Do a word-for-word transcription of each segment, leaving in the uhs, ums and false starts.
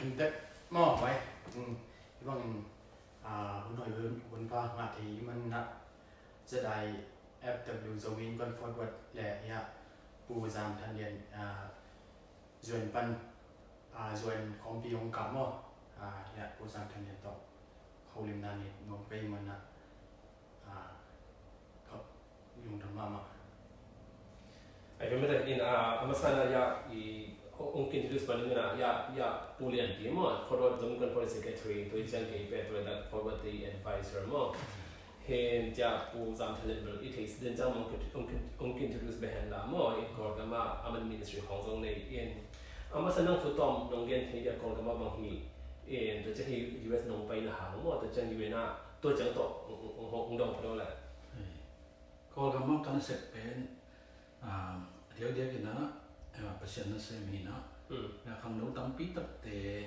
Tek maw, vai. Hi bangin hun hoih, hun pha ngah thei i manah Z I F W Zomi Inkuan Forward le hiah Pu Zam Than Lian zuan pan zuan khawmpi hong kah maw. Hiah Pu Zam Than Lian tawh holimna nei nuam ka hi manah, ah, ka lungdam mahmah. Ai, pen mate in, ah, a masa na ya i hong, hong introduce panin na ya, ya Pu Lian Ti maw, forward, Zomi Inkuan Forward Secretary, tua i ciang kei pen tua i dak forward te advisor maw. Hin cia Pu Zam Than Lian bel i thei den ciang maw, hong, hong introduce beh hen la maw, in Kawlgam ah a man ministry khawng zong nei in. A masa nang thu tawm nong gen thei dia Kawlgam ah bang hi in, tua ciang hi U S nong paina hang maw, tua ciang U N ah tua ciang tawh hong, hong, hong dong pha lo le. Kawlgam ah ka nasep pen, ah, diakdiak in ah, ah, Pasian nasem hi in ah, hmm, ah, khangno tampi takte,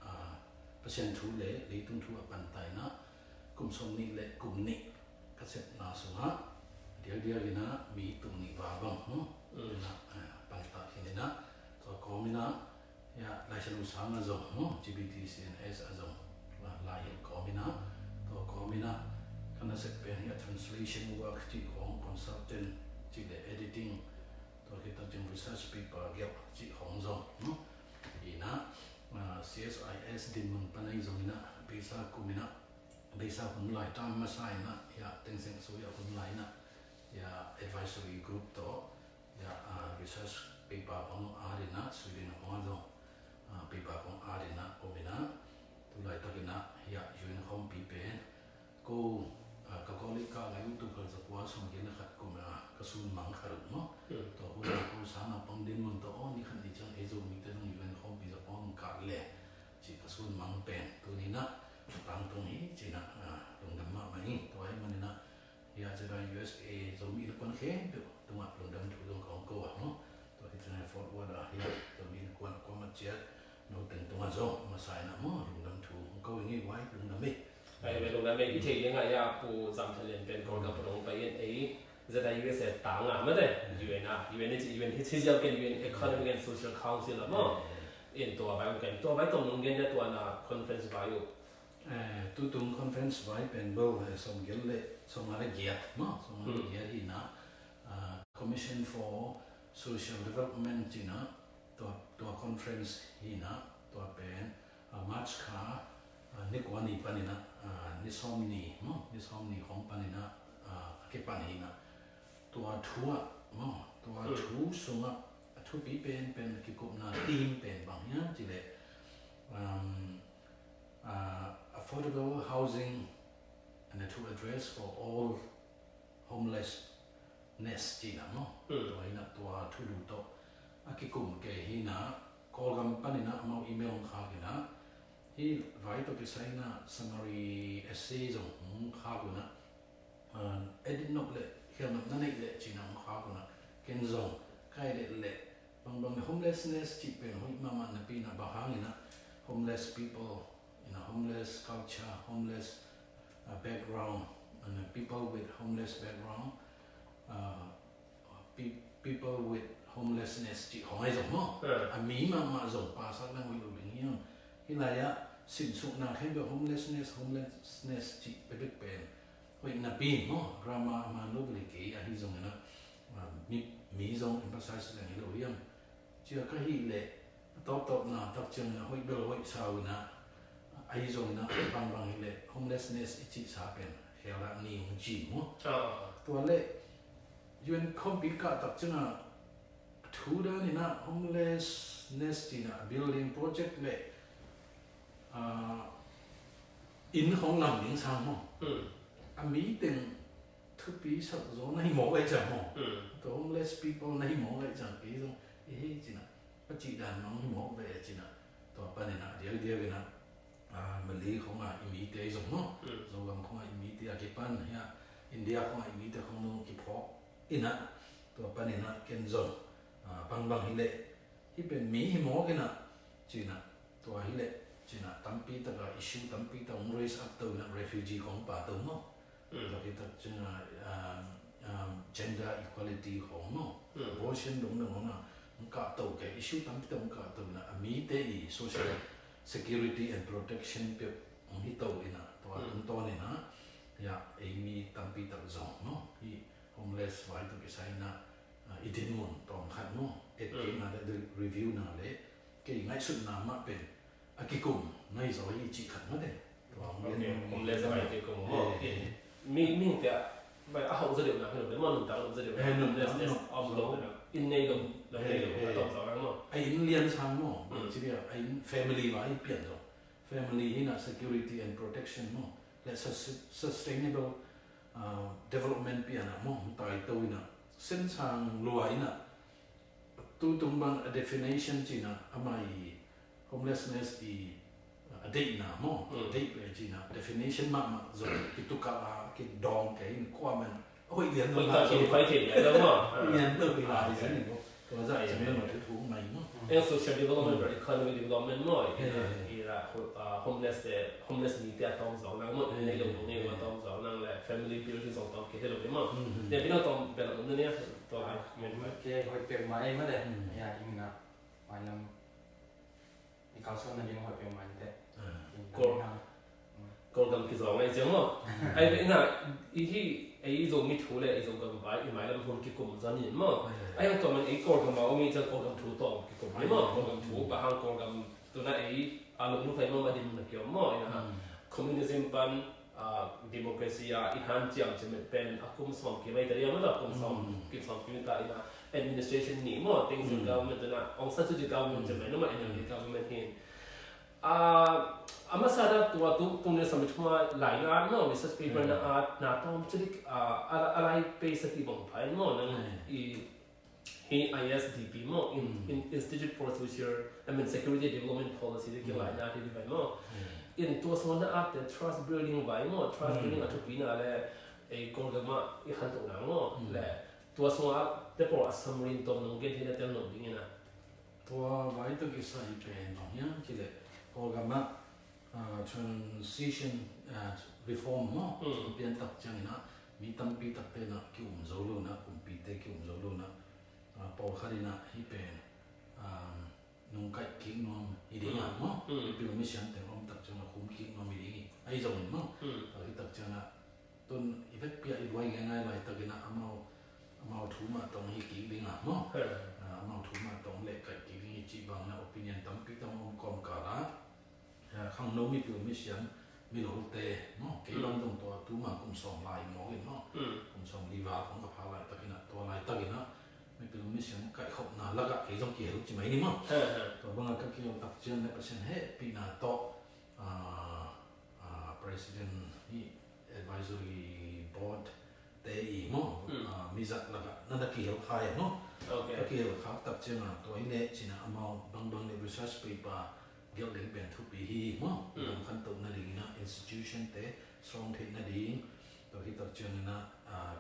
ah, Pasian thu le leitung thu a panta in ah, kum sawmnih le kum nih ka sepna sungah diakdiak in ah mi tul nih val bang, hmm, hmm, in ah, ah, panta khin in ah, tua kawm in ah, ya, Laisiangtho sang a zong, no? G B T C N S a zong, la, lai hian kawm in ah, tua kawm in ah, ka nasep pen hi a translation work cih khawng, consultant cih le editing, tua khit tak ciang research paper gelh cih khawng zong, no? In ah, ah, C S I S dinmun pan ahi zong in ah, beisa kum in ah, beisa hun lai, term masa in ah, ya, Thein Sein sui a hun lai in ah, ya, advisory group tawh, ya, ah, research paper khawng at in ah, Sweden khawng ah zong, ah, paper khawng at in ah om in ah, tu laitak in ah, ya, U N khawmpi pen, ko, ah, ka Kawlgam kah lai uh tul khat za kua sawmgiat le khat kum ah ka sun mang khat uh maw. Hmm. Tua hun ah ko sang a pang dinmun tawh, aw, ni khat ni ciang ei Zomite zong U N khawmpi za kua hong kah le, ci ka sun mang pen, tuni in ah, tangtung hi, ci in ah, ah, lungdam mahmah ing, tua ahih manin ah, ya, Z I U S A Zomi Inkuan khempeuh tungah lungdam thu zong kong ko a maw. Tua khit ciang forward ah, ya, Zomi Inkuan kuamah ciat, no teng tungah zong, masa in ah maw, lungdam thu kong ko ing ei, vai, lungdam ei. Ai, vai, lungdam ei, i thei ding ah, ya, Pu Zam Than Lian pen Kawlgam pan hong pai in ei, Z I U S A tang a, mate, U N ah, U N hi ci, U N hi ci ziau ken U N Economic and Social Council ah maw. In tua vai hong ken, tua vai tawh nong gen dia tua na conference vai uh. Eh, tutung conference vai pen bel, eh, sawmgiat le, sawmnga le giat, maw, sawmnga le giat hi in ah, ah, Commission for Social Development ci in ah, tua, tua conference hi in ah, tua pen, ah, March kha, ah, ni kua ni pan in ah, ah, ni sawm ni, maw, ni sawm ni khawng pan in ah, ah, a kipan hi in ah. Tua thu ah, maw, tua thu sungah, a thupi penpen kikupna theme pen bang hiam cih leh, um, ah, affordable housing and to address for all homelessness ci in ah maw. Hmm. Tua hi in ah tua thulu tawh a kikum kei hi in ah, Kawlgam pan in ah amau email hong khak in ah, hih vai tawh kisai in ah summary essay zong hong khak un ah, ah, edit nop le khialnop na neih leh ci in ah hong khak un ah, ken zong ka edit leh bangbang le homelessness cih pen hoih mahmah napi in ah, bang hang in ah homeless people, in a homeless culture, homeless, uh, background, and, uh, people with homeless background, uh, pe-, people with homelessness cih khawng ahi zong maw. Eh. A mi mahmah zong pasak leng hoih lo ding hiam. Hih lai-ah sinsukna khempeuh homelessness, homelessness cih bekbek pen hoih napi maw, grammar a man lo bel hi kei, ahi zongin ah, ah, mi, mi zong emphasize leng hi lo hiam. Cia ka hih leh, a tawptawpna tak ciangin ah hoih bel hoih sa uh in ah, ahi zongin ah bangbang hi leh homelessness i cihsa pen kheldak ni hong ci maw. Ah. Tua leh U N khawmpi kah tak ciangin ah, thu dan in ah homelessness ci in ah building project le, ah, inn khawng lam ding sang maw. Hmm. A mi teng thupi sak zaw na hi mawk ahih ciang maw. Hmm. Tua homeless people na hi mawk ahih ciang kei zong, eh, ci in ah, a cih dan mah hong hi mawk ve ci in ah. Tua pan in ah, diakdiak in ah, ah, Malay khawng ah i mite zong maw. Hmm. Zogam khawng ah i mite a kipan, hiah India khawng ah i mite khawng zong kiphawk in ah, tua pan in ah ken zong, ah, bangbang hi leh, hih pen mi hi mawk in ah, ci in ah, tua hi leh, ci in ah, tampi tak a issue tampi tak hong raise up to in ah, refugee khawng pha to maw. Hmm. Tua khit tak ciang ah, um, um, gender equality khawng maw. Hmm. Abortion dongdong khawng ah, hong kahto kei, issue tampi tak hong kahto in ah, a mite i social security and protection peuh hong hito in ah, tua tungtawn in ah, ya, ei mi tampi tak zong maw, i homeless vai tawh kisai in ah, i dinmun tawm khat maw, et kik na le, review na le, kei ngaihsutna mah pen a kikum ngai zaw hi cih khat mah te. Tua hong lian, homeless vai kikum maw. Mi, mi te a, vai a hauh zaw deuh na hi lo, le maw, nuntak lo zaw deuh na, homelessness a om lo na, inn nei lo, lo nei lo, a tawm zaw na maw. A inn lian sang maw, bang ci dia, a inn family vai pian zaw. Family hi na security and protection maw, le sustainable development pian ah maw, hong taito in ah, sen sang lua in ah, tu tung bang a definition cih in ah, amah i homelessness i a deihna maw, a deih pen cih in ah, definition mahmah zong kitukal a kidawng kei in, kua man a hoih lian lo, hoih lian lo kei lai zan in ko. Tua zah ciang le mah thu thuk mai maw. Social development, economic development maw, i homeless te, homeless mi te a tawm zaw nang maw, inn nei lo, lo nei lo a tawm zaw nang le family building zong tawm kei hi lo maw. Tua pi na tawm bel a mun na nia, tua lai men pai. Kei hoih pek mah ei mah le, ya, inn na, mai lam i kalsuan nading hoih peuhmah in teh. Kawlgam kizawng ahi ciang maw. Ahi ve ina, i hi, ei i Zomi thu le i Zogam vai i mailam hun kikum zan in maw. Ahi hang tua man ei Kawlgam a om i ciang Kawlgam thu tawh kikum hi maw. Kawlgam thu, bang hang Kawlgam tuna ei a lungluthai maw, a dim na kiom maw, ina. Communism pan democracy a i hanciam cih met pen a kum sawm kim ahi ta dia maw, a kum sawm kim, sawm kim ta ina, administration nih maw, teng zong government tuna, Aung San Suu Kyi government cih met, numa N L D government hin. A masa na tua tu, tung ne sawm thum a lai na at maw, research paper na at, na tawm cilik a lai pei sa ti bang pha in maw, nang i hi I S D P maw, in, in Institute for Social, I mean, Security Development Policy te kilaina hi vai maw. In tua sung na at te trust building vai maw, trust building a thupina le, ei Kawlgam a i khantohna maw, le tua sung a te pawl a summary in tawm nong gen hi na tel nong ding ina. Tua vai tawh kisai pen bang hiam cih le, Kawlgam a transition reform maw, piantak ciangin ah mi tampi takte na ki-um zo lo na, kumpite ki-um zo lo na, pawlkhat in ah hih pen nung kaih kik nuam hi ding ah maw, mipil misiam teng om tak ciang a khum kik nuam hi ding hi. Ahi zongin maw, tak hi tak ciang ah tun i vekpi ah i luai ngaingai laitakin ah amau, amau thu mah tawng hi kik ding ah maw, amau thu mah tawng leh kaih kik ding hi cih bangin ah opinion tampi tawng om kawmkal ah, khangno mipil misiam milote maw, kei bang dong tua tuma kum sawm lai mawk in maw, kum sawm li val khong ka pha laitakin ah, tua laitakin ah mipil misiam kaihkhopna lakah kei zong kihel ci mai ni maw. Tua bangah ka kihel tak ciang le Pasian hehpihna tawh President hi, Advisory Board te i maw, mi zat lakah na na kihel khai a maw. Ka kihel khak tak ciangah tua hi leh cin ah amau bangbang le research paper gelh ding pen thupi hi maw. Lam khantoh nadingin ah institution te strong theih nading, tua hi tak ciangin ah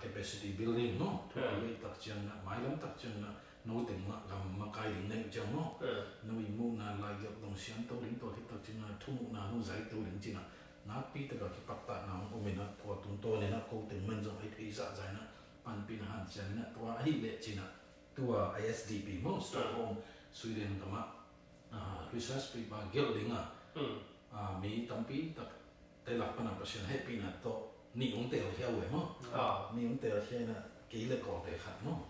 capacity building maw, thupi hi tak ciangin ah, mailam tak ciangin ah no teng mah gam makai ding na hih ciang maw, no i muhna lai gelh dong siangtho ding, tua hi tak ciangin ah thumuhna no zaitho ding cin ah nakpi takah kipattahna hong om in ah, tua tungtawn in ah ko teng man zong a i thei zahzah in ah panpihna hanciam in ah, tua ahih leh cin ah tua I S D P maw, Stockholm, Sweden gamah research paper gelh ding a, mi tampi tak te lak pan a Pasian hehpihna tawh nih hong telkhia uh e maw. Nih hong telkhia in ah kei le Kawlte khat maw.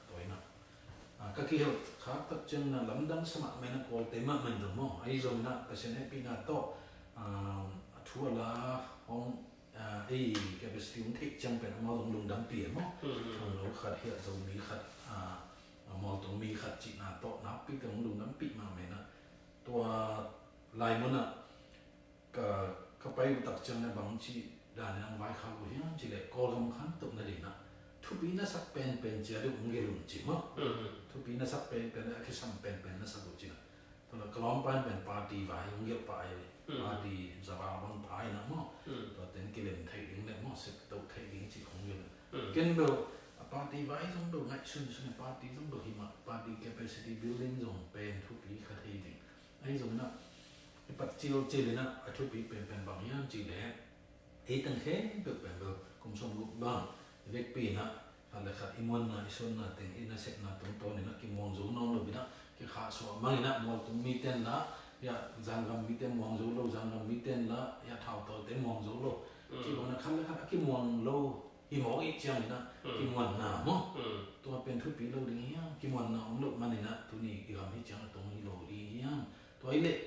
Tua in ah ka kihel khak tak ciangin ah lamdang sa mahmah in ah Kawlte mahmah in zong maw, ahi zongin ah Pasian hehpihna tawh a thu a la hong ei capacity hong theih ciang pen amau hong lungdampih e maw. Khangno khat hiah Zomi khat, Mawltung mi khat cihna tawh nakpi teng hong lungdampih mahmah in ah, tua lai mun ah ka, ka pai uh tak ciang le bang cih dan in hong vaikhak uh hiam cih leh Kawlgam khantoh nading ah thupi na sak penpen cia deuh hong gelh un ci maw. Thupi na sak penpen le a kisam penpen na sak uh cin ah, tua la ka lawmpa in pen party vai hong gelh pah hi. Party za val bang pha in ah maw, tua ten kilem theih ding le maw, septoh theih ding cih hong gelh. Ken bel a party vai zong bel ngaihsun sun a, party zong bel hi mah, party capacity building zong pen thupi kha thei ding. Ahi zongin ah i pat cilcil in ah a thupi penpen bang hiam cih leh, ei teng khempeuh pen bel kum sawmguk bang i vekpi in ah Khat le khat i muanna, i suanna teng, i nasepna tungtawnin ah kimuang zo nawn lo in ah, kikhahsuah mangin ah, mualtung mite in lah, ya, zanggam mite muang zo lo, zanggam mite in lah, ya, thautawte muang zo lo. Mm. Cih bangin ah khat le khat a kimuang lo hi mawk ih ciangin ah, mm, kimuanna maw? Mm. Tua pen thupi lo ding hiam? Kimuanna om loh manin ah, tuni i gam hi ciang a tung hi lo ding hiam? Tua hi leh,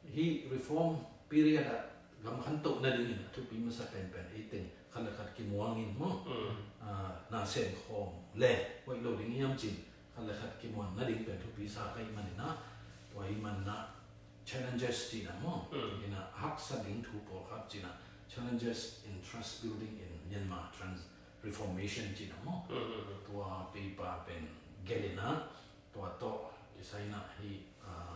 hih reform period ah gam khantoh nadingin a thupi masa penpen ei teng khat le khat kimuang in maw? Mm. Ah, na sem khawm le hoih lo ding hiam cin khat le khat kimuan nading pen thupi sa ka hih manin ah, tua hih manin ah challenges cih na maw? Mm. In ah haksa ding thu pawlkhat cih na, challenges in trust building in Myanmar trans reformation cih na maw? Mm, mm, mm. Tua paper pen gelh in ah, tua tawh kisai in ah hih, ah,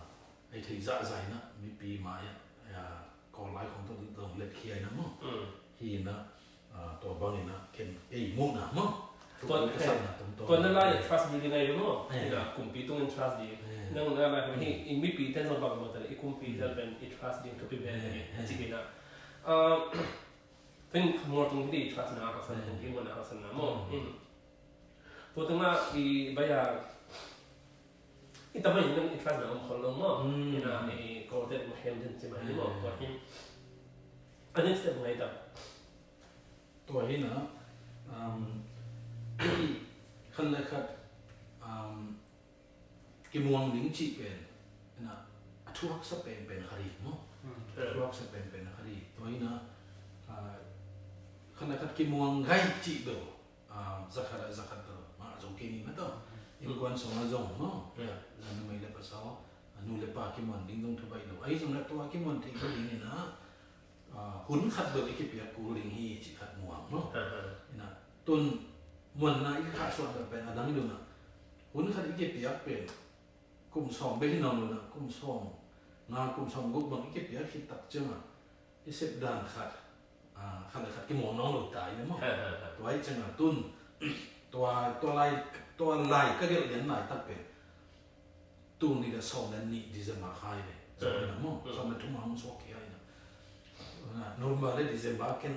ei theih zahzah in ah mipi mai ah, ah, Kawl lai khawng tawh zong letkhia in ah maw? Mm. Hi in ah, ah, tua bangin ah ken ei muhna maw? Tua, tua ka sakna tungtawn. Tua na lai ah trust building ahi ve maw? Eh. Hi in ah kumpi tungin trust ding. Eh. Nang na lai hi, eh, i mipi ten zong bang maw ta le i kumpi ten, eh, pen i trust ding thupi ve, eh, eh, ci hi in ah. Ah, pen mualtung hi di trust na haksa, eh, kumpi muanna haksa na maw? Mm. Mm. Tua tengah i baya i tamai nang i trust na om khol lo maw? Mm. Hi in ah i Kawlte mu hem den ci mai ni maw? Eh. Tua hi. A next step ngai ta. Tua hi in ah, um, khat le khat, um, kimuang ding cih pen, hi in ah, a thu haksa penpen khat hi maw? Hmm. A thu haksa penpen khat hi. Tua hi in ah, ah, khat le khat kimuang gai cih bel, ah, zakhat ah zakhat bel mah zo kei ni maw tua. Hmm. Innkuan sungah zong maw? Hmm. Ya, numei le pasal, ah, nu le pa kimuan ding zong thubaih lo. Ahi zong le tua kimuan theih nadingin ah, ah, hun khat bel i kipiak kul ding hi cih khat muang maw? Aha. Hi in ah, tun muanna i khahsuah bel pen a dang hi lo in ah, hun khat i kipiak pen kum sawm bek hi nawn lo in ah, kum sawm nga, kum sawm guk bang i kipiak khit tak ciangah i sep dan khat, ah, khat le khat kimuang nawn lo ta hi ve maw? He, he, he. Tua hi ciangah tun, tua, tua lai, tua lai ka gelh lian laitak pen tul nih le sawm le nih December kha hi ve. He. Sawm le nih maw? He. Sawm le thum ah hong suak khia hi in ah. November le December ken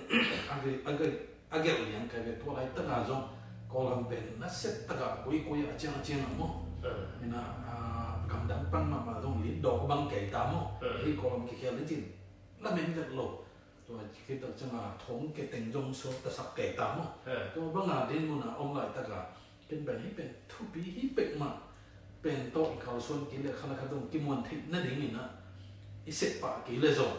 a gelh, a gelh, a gelh lian ka hi ve. Tua laitak ah zong Kawlgam pen nasia tak ah koikoi ah a ciang a ciang ah maw? He. Hi in ah, ah, gamdang pan mahmah zong lit dawk bang kei ta maw? He. Hih Kawlgam kikhial lecin lamen vet lo. Tua khit tak ciangah thong ke teng zong suaktasak kei ta maw? He. Tua banga din mun ah om laitak ah ken pen hih pen thupi hi pek mah, pen tawh i kalsuan kei le khat le khat zong kimuan theih nadingin ah i sep pah kei le zong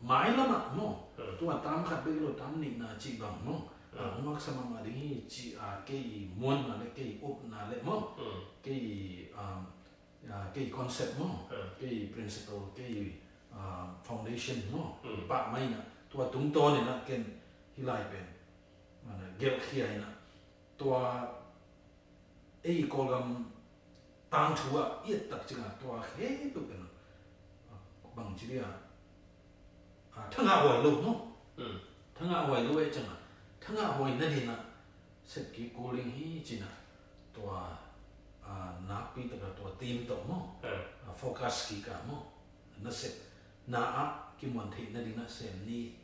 mailam ah maw? He. Tua tam khat bek lo, tam nihna cih bang maw? He. Ah, hong haksa mahmah ding hi cih a kei i muanna le kei i upna le maw? He. Kei i, um, ah, kei concept maw, hmm, kei principle, kei, ah, foundation maw, hmm, pah mai in ah, tua tungtawn in ah ken hih lai pen, ah, gelhkhia in ah, tua ei Kawlgam tangthu ah i et tak ciangah tua khempeuh pen, ah, bangci dia, ah, thangahhuai lo maw? Hmm. Thangahhuai lo eh ciangah, thangahhuai nading ah sep kik kul ding hi ci in ah, tua, ah, nakpi tak ah tua theme tawh maw? Hmm. Ah, focus kik ah maw? Nasepna ah kimuan theih nading ah sem ni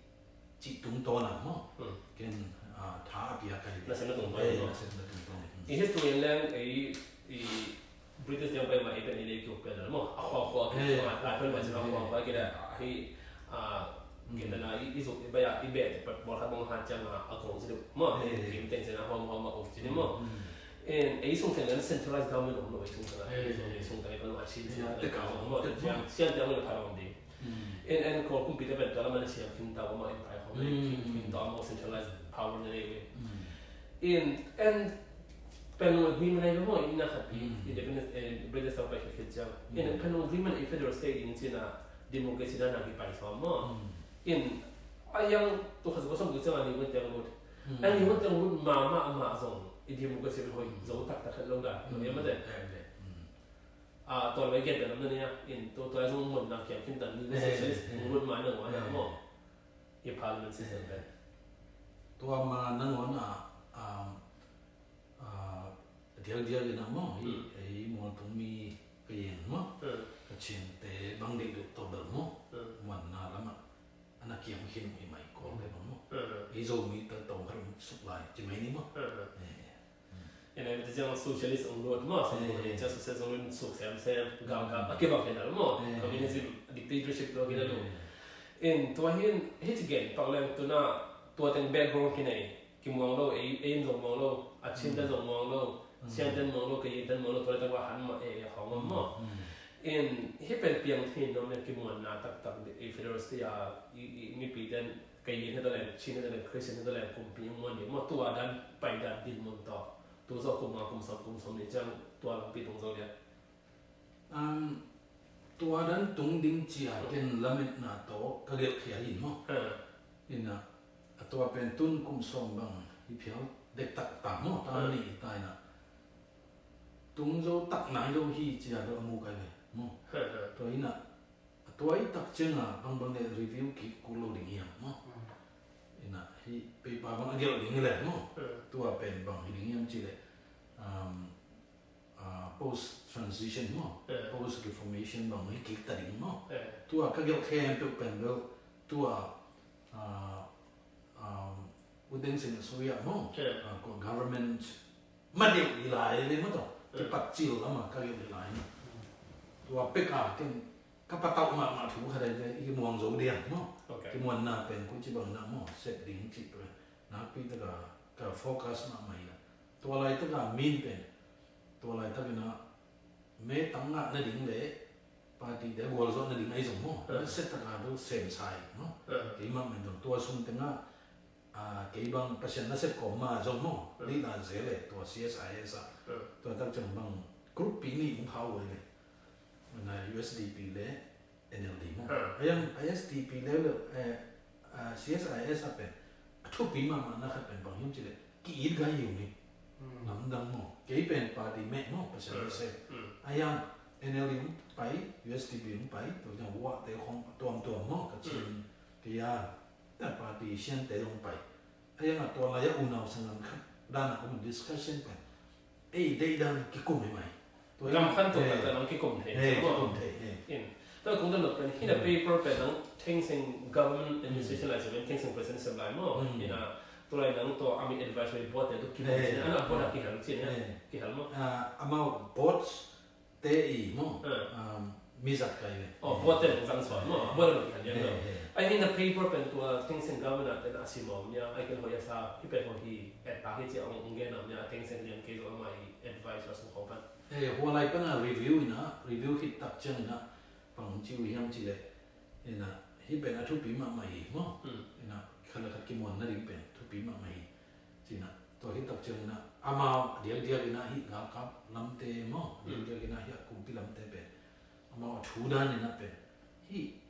cih tungtawn ah maw? Hmm. Ken, ah, tha a pia ka hi. Nasepna tungtawn, eh, maw? Nasepna tungtawn. Hmm. I history in leng, ei, i British dang pai mah ei pen ei lei kiuk pen a maw? A khua khua kiuk, eh, a pen mah cin a khua khua kiuk a hi, ah, hmm, kiuk na i, i zuk i baya i beh te pat bawl khat bang hat ciang a, a kong ci deuh maw? Eh. Kim teng cin a hawm hawm a uk ci ni maw? Hmm. En, ei sung teng leng centralized government om lo ei sung teng a. Eh. Ei sung, ei sung teng a i pan mah cin, eh, cin a tek a tek a maw? Tek a maw? Siam, siam teng a maw le pha lo om ding. Hmm. En, en, Kawl kumpite pen tua lam a na siam khin ta uh a maw, empire khawng, hmm, khin, khin ta uh a maw, centralized power na nei uh. Hmm. En, en, Panglong agreement ahi lo maw, inn a khat pi, hmm, independence, eh, British tawh pai khit khit ciang. Hmm. En, Panglong agreement i federal state ding cin a democracy dan a kipai sawm maw. Hmm. En, a yang tu khat sawm tu ciang a New One Teng Road. Hmm. A New One Teng Road mahmah, mahmah zong i democracy hoih, hmm, zo taktak khat lo dan. Hmm. Em a te. Em, em. Hmm. Ah, tua lai gen dan lam na nia, in tua, tua lai zong mun na kiam khin dan ni, eh, socialist, eh, eh, mun ma na ngua na, eh, maw. I parliament system, eh, pen. Tua ma na ngua na, um, ah, dial dial in a maw, hi, hmm, ei mualtung mi ka yen maw. Hmm. Ka chin te bang dei duk to bel maw. Hmm. Muan na lam a, ana kiam khin mi mai Kawl te bang maw. Hmm. Ei Zomi ta tong khat suk lai, ci mai ni maw. Hmm. Eh. Hmm. Ina tua ciang socialist ong luat maw, socialist ong luat suk semsem, galkap a kibang hi na lo maw, communism, dictatorship tua hi na lo. In tua hin hih ci gen pak leng tuna tua teng background kinei, kimuang lo, ei in zong muang lo, a Chin ten zong muang lo, Sian ten muang lo, Kayin ten muang lo, tua leh teng va han mah e hong om maw. In hih pen piang thei nuam leh kimuanna taktak, i federal state a i mipi ten Kayin hi ta leng, Chin hi ta leng, Christian hi ta leng, kumpi muan ding maw, tua dan pai dan dinmun tawh tu zawh kum nga, kum sawm, kum sawm nih ciang tua lampi tung zo dia. Tua dan tung ding cia ken lametna tawh ka gelhkhia hi maw. Ina a tua pen tun kum sawm bang hi phial dektak ta maw, ta nih ta ina tung zo tak nai lo hi cia lo a mu kai ve maw. Tua ina a tua i tak cianga bangbang le review kik kul lo ding hiam maw. Ina hih paper bang a gelh ding hi leh maw, tua pen bang hi ding hiam ci leh post transition maw, post reformation bang hi kik ta ding maw. Tua ka gelh khempeuh pen bel tua u Thein Sein a sui ah maw, government ma deuh hi lai le maw, tua kipat cil lam a ka gelh hi lai. Tua pek a ken ka patauh mahmah thu khat ahi ve, i kimuang zo dia maw. Kimuanna pen koi ci bang na maw, sep ding ci pen nakpi taka ka focus mahmah hi a. Tua laitaka min pen tua laitaka na me tang ngah nading le party te gualzawh nading ahi zong maw, na set taka do sem sa hi maw. Keimah men zong tua sung tengah kei bang Pasian na set kawm ma zong maw, lead na zel e tua C S I S ah. Tua tak ciang bang group pi nih hong phau ve. Na U S D P le N L D maw. A yang I S D P le le C S I S ah pen a thupi mahmah na khat pen bang hiam ci le ki-it gai hi ung hi. Lamdang maw, kei pen party meh maw, Pasian na set. A yang N L D hong pai, U S D P hong pai, tua ciang uah te khong tuamtuam maw, ka cin kei a ta party Sian te hong pai. A yang a tua lai a unau sanggam khat dan a om discussion pen ei deih dan kikum hi mai. Tua lam khan tua khat nang kikum thei, kikum thei. In tua kong dan lo pen hina paper pen nang Thein Sein government administration lai sa pen Thein Sein president sem lai maw. Hina tua lai nang tua ami advisory board te tu kikum thei. Ana board a kihal cin ya, kihal maw. Amau board te i maw, mi zat kai ve. Oh, board te nang zang suan maw, board a kihal ya maw. Ai hina paper pen tua Thein Sein government a ten a si maw ya, ai ken hoi a sa hi pen hoi hi et ta hi ci a ong gen am ya, Thein Sein lian kei zo amai advice a sung khawng pan. Hua lai pana review ina, review khit tak ciang ina bang ci uh hiam ci le, ina hih pen a thupi mahmah hi maw. Ina khat le khat kimuan nading pen thupi mahmah hi. Cina tua khit tak ciang ina amau a diakdiak ina hih galkap lamte maw, a diakdiak ina hih a kumpi lamte pen amau a thu dan ina pen hih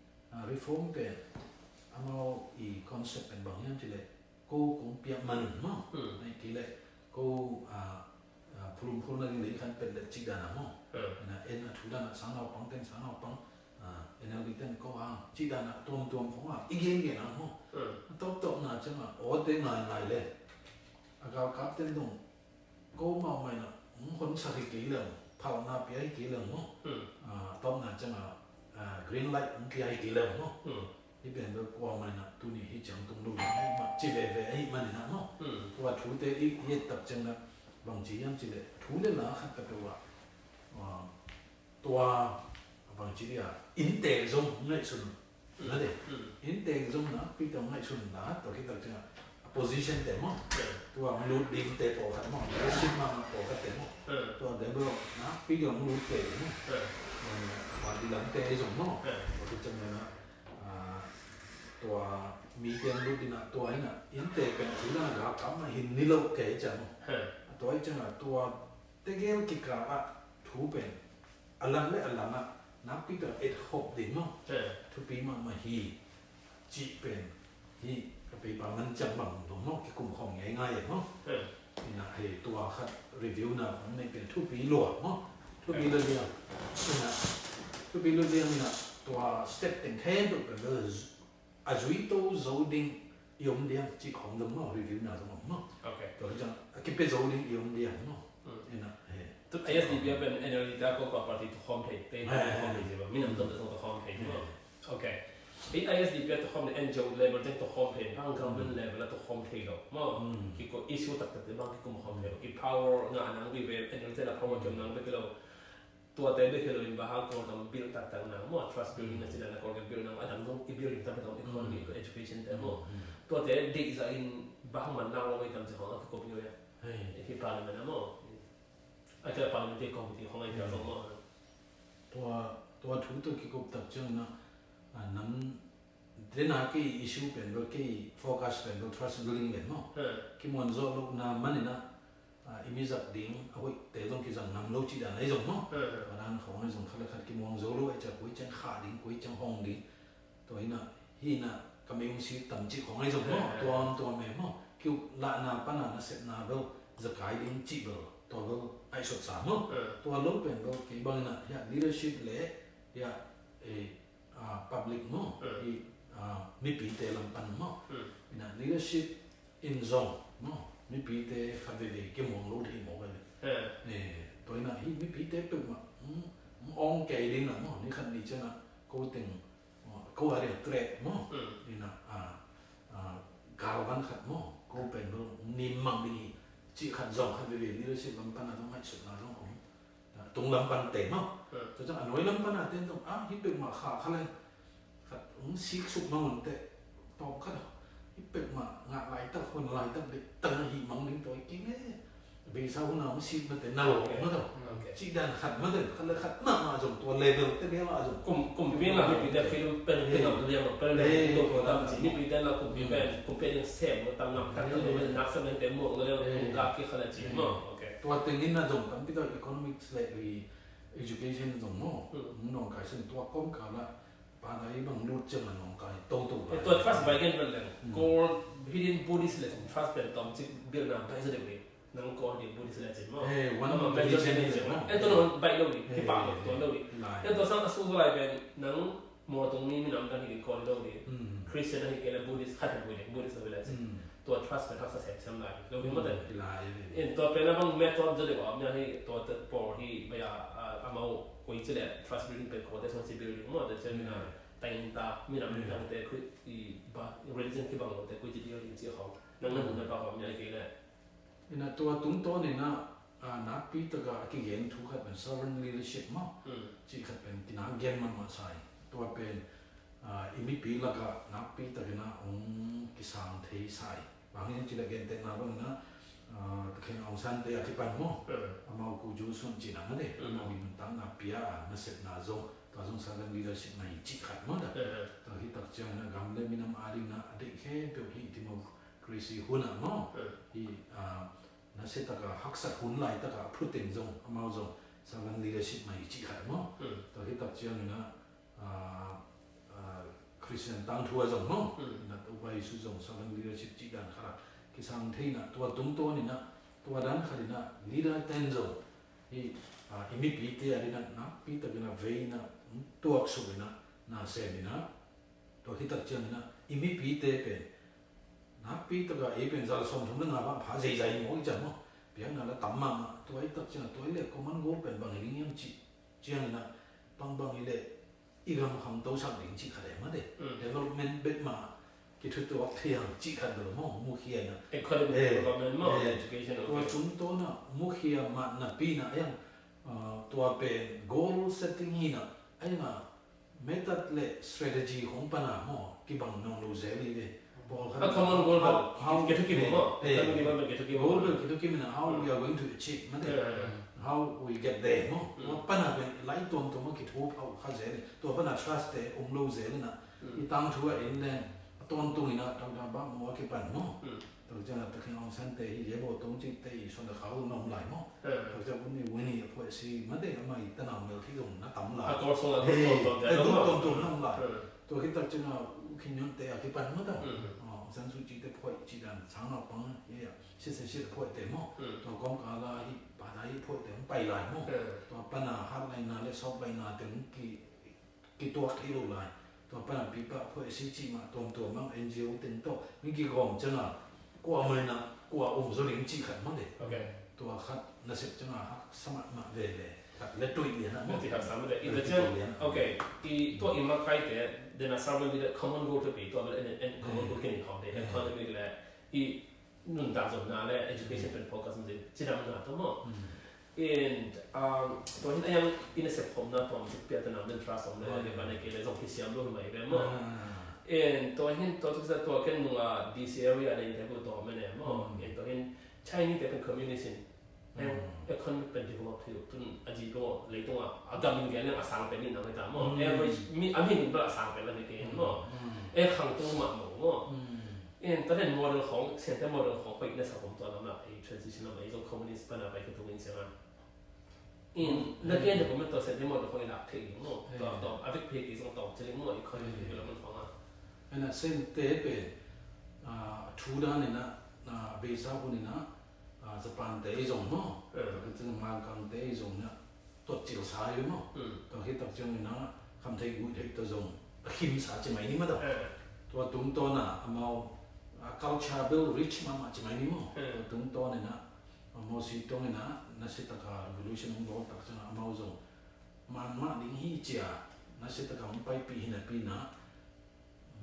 reform pen amau i concept pen bang hiam ci le ko kong piak man un maw. Ai kei le ko phulumphul na ding le i khan pet le cik dan a maw. Na en a thu dan a sangnaupang ten sangnaupang, N L D ten ko hang cik dan a tuamtuam khong a i gengen a maw. A tawptawp na ciang a awte ngaingai le a galkap ten dong ko mau mai na hong honsak hi kei leng, phalna pia hi kei leng maw. Tawpna ciang a green light hong pia hi kei leng maw. Hih pen bel kuamah in ah tuni hih ciang tung lo ding ahih mah ci veve ahih manin ah maw. Tua thute i i et tak ciangin ah bangci hiam cih leh thu le la khat ka peuh ah, ah, tua bangci dia innte zong ngaihsun na de. Innte zong nakpi tak ngaihsun na tua khit tak ciangin ah position te maw. Tua hong lut dingte pawlkhat maw, leadership mahmah pawlkhatte maw. Tua develop nakpi dia hong lutte maw. Party lamte zong maw. Tua khit ciangin ah, ah, tua mite hong lut in ah tua in ah innte pen thu dan a galkap mah hi ni lo kei ciang maw. Tua hi ciangin ah tua tegel kikal ah thu pen a lang le a lang ah nakpi tak et khop ding maw. Thupi mahmah hi cih pen hih ka paper man ciang bang dong maw, kikum khawm ngeingai e maw. Ina hei tua khat review na khong nei pen thupi lua maw. Thupi lua liang. Ina thupi lua liang ina tua step teng khempeuh pen a zui to zo ding i om diam cih khong dong maw, review na dong om maw. Tua ciang a kipia zo ding i om diam maw. Ina hei. Tu I S D P a pen N L D ta ko ka party tu khawm thei, tei tu khawm thei ziau, minam tu tu khawm thei maw. Ok. I I S D P a tukhawm le N G O level teng tukhawm thei, bang government level a tukhawm thei lo. Maw, kiko issue taktak te bang kikum khawm thei lo. I power ngah nang vive, N L T la power kiom nang bek lo. Tuate bek hi lo in bang hang Kawlgam build taktak nang maw, trust building na ci dan a Kawlgam build nang a dang zong i building taktak nang economy, education te maw. Tuate deih zah in bang hang man nang lo i tam ci khawng a kikup hi lo ia. Hei. I parliament a maw. A kila parliamentary committee khawng a i piak zong maw. Tua, tua thu tawh kikup tak ciang na, a, nam, dena kei issue pen bel, kei focus pen bel trust building pen maw. Kimuan zawh lohna manin a, a, i mi zat ding a hoihte zong kizang ngam lo cih dan ahi zong maw. Tua dan khawng ahi zong khat le khat kimuang zo lo ahi ciang koi ciang khah ding, koi ciang hong ding. Tua hi na, hi na, ka mei hong si tam cih khawng ahi zong maw. Tuam tuam e maw. Kiup lahna pana nasepna bel zakai ding cih bel tua bel ngaihsut sa maw. Tua lo pen bel kei bang hi na, hiah leadership le hiah, eh, a, public maw, hi, a, mipite lam pan maw. Hi na leadership in zong maw, mipite khat veivei kimuang lo thei maw ka ve. Eh, tua hi na hi mipite peuhmah, mm, mm, awng kei ding na maw, ni khat ni ciang a ko teng, ko a rial threat maw. Hi na, a, a, galvan khat maw, ko pen bel nim mang ding hi cih khat zong khat veivei leadership lam pan a zong ngaihsutna zong om. Tung lam pan te maw. Tua ciang a nuai lam pan a ten zong, a, hi peuhmah kha kha le khat hong sik suk mang un teh. Tawm khat a hi peuhmah ngah laitak, hon laitak, deihtak na hih mang ding tua i kei le. Beisa hun a hong sik mate na lo maw tawh. Cih dan khat mate, khat le khat mahmah zong tua level te bia mah zong. Kum, kumpi na mipite film pen, pen a liam a pen, tua tua tam ci, mipite na kumpi pen, kumpi ding sem, tam ngam tak, tam ngam nak sem, te muang le, kum ka ki khala ci maw. Tua tengin na zong tampi tawh economics le i education zong maw. Hong nawngkai sin tua kawmkal ah padai bang lut ciang a nawngkai toto lai. Tua trust bai gen pen leng. Kawlgam hidin Buddhist le trust pen tawm cik bilna bai zaw deuh ding. Nang Kawlgam hidin Buddhist le cin maw. Eh, one of the religion is maw. Eh, tua nang bai lo ding. Kipak lo, tua lo ding. Eh, tua sang a su lai pen nang Mawtaw mi minam dang hi ding Kawlgam lo ding. Christian ahi kei le Buddhist khat hi ding, Buddhist lo hi le cin. Tua trust pen haksa semsem lai lo ding maw te. In tua pen a bang method zaw deuh a om hi, tua te pawl hi bai a, a, amau koi ci le trust building pen kawte suan ci building maw te cian mina taing ta minam dang te khui i ba religion kibang lo te koi ci building ci khawng nang na mun na pa khawng mi ahi kei le. Ina tua tungtawn ina, a, nakpi taka a kigen thu khat pen sovereign leadership maw. Cih khat pen kina gen mahmah sa hi. Tua pen, a, i mipi laka nakpi takina hong kisang thei sa hi. Bang hiam cih leh gentehna bangina, a, Pu Khin Aung San te a kipan maw. Amau ku ju sun cihna mate. Amau i nuntakna pia a nasepna zong tua zong sovereign leadership na hi cih khat maw ta. Tua hi tak ciangina gam le minam adingna a deih khempeuh hi ti maw. Chrissy hunah maw. Hi, a, nasia taka haksat hun laitaka a phuteng zong amau zong servant leadership mah hi cih khat maw. Tua hi tak ciangina, a, a, Christian tangthu a zong maw. Na Topa Jesu zong servant leadership cih dan khat a kisang theina tua tungtawnina tua dan khatina leader ten zong hi, a, i mipite a dina nakpi takina veina tuaksukina na semina tua hi tak ciangina i mipite pen nakpi taka ei pen zal sawmthum le nga bang pha zeizai maw i ciang maw. Piakna la tam mahmah tua hi tak ciangina tua hi le common goal pen bang hi ding hiam cih ciangina bangbang hi le i gam kham tosak ding cih khat e mate. Development bek mah kithutuak thei hang cih khat bel maw mukhia ina. Economic development maw, education. Tua tungtawna mukhia mah napina a hiang, a, tua pen goal setting hina a hianga method le strategy khong pana maw kibang nawn lo zel hi ve. Pawlkhat a common goal bel kithukim maw. Goal bel kithukim ina how we are going to achieve mate. How we get there maw. Tua pana pen lai tuamtuam a kithu phauh kha zel hi. Tua pana trust te om lo zel ina i tangthu a en leng a tawntung ina Doctor Bah Maw a kipan maw. Tua ciangin Pu Khin Aung San te hi le bo tong cik te i son da khau na om lai maw. Tua ciangin Pu Winnie a phuai si mate amah i tanau mel khi zong na tam lai. A tua sung a duk tuamtuam na om lai. Tua khit tak ciangin Pu Khin Yun te a kipan maw ta. Aung San Suu Kyi te phuai cih dan sang naupang hi a. Sia sia sia phuai te maw. Tua kawmkal a hi pa ta hi phuai te hong pai lai maw. Tua pana hard laina le soft laina te hong ki kituak thei lo lai. Tua pana pipa phuai si cih mah tuamtuam bang N G O teng tawh mi kigawm cianga kua maina kua om zo ding cih khat mah le. Tua khat nasep ciang a haksa mahmah veve. Khat le tuih lian ah maw. Ti haksa mahmah. I tua ciang, okay, i tua i makaite, den a sermon ding le common goal thupi, tua bel en en common goal kinin khawm te, economic le i nuntak zonna le education pen focus in cidamna tawh maw. And tua hin a yang i nasep khawmna tawm piatanam den trust om lo a le ban a kei le zong kisiam lo hi mai ve maw. And tua hin tua tuksa tua ken nunga D C area le in te bu tawm mene maw. And tua hin Chinese te pen communist in economic pen develop thei uh tun a ji lo leitung a a gam in gen a sang pen in nang ta maw. Average mi a mi ning bel a sang pen la mi ke maw. E khang tu ma maw maw. In ta den model khong, Sente model khong pai na sa khong tua lam la ei transition lam ei zong communist pan a pai ka tu in siang a. In na ke de ko me to Sente model khong i lak thei maw. To to a vek phe ki zong to chili maw economic development khong a. Ena Sente pen a thu dan ena a beisa hun ena Japan te i zong maw. Ka cin Hmangkang te i zong na tot cil sa i maw. Tua khit tak ciang ina kham thei gui thei tua zong a khim sa ci mai ni maw tua. Tua tungtawn a amau a culture bel rich mahmah ci mai ni maw. Tua tungtawn ina amau si tong ina na si taka revolution hong bawl tak ciang amau zong man mah ding hi cia na si taka hong paipih hi napi na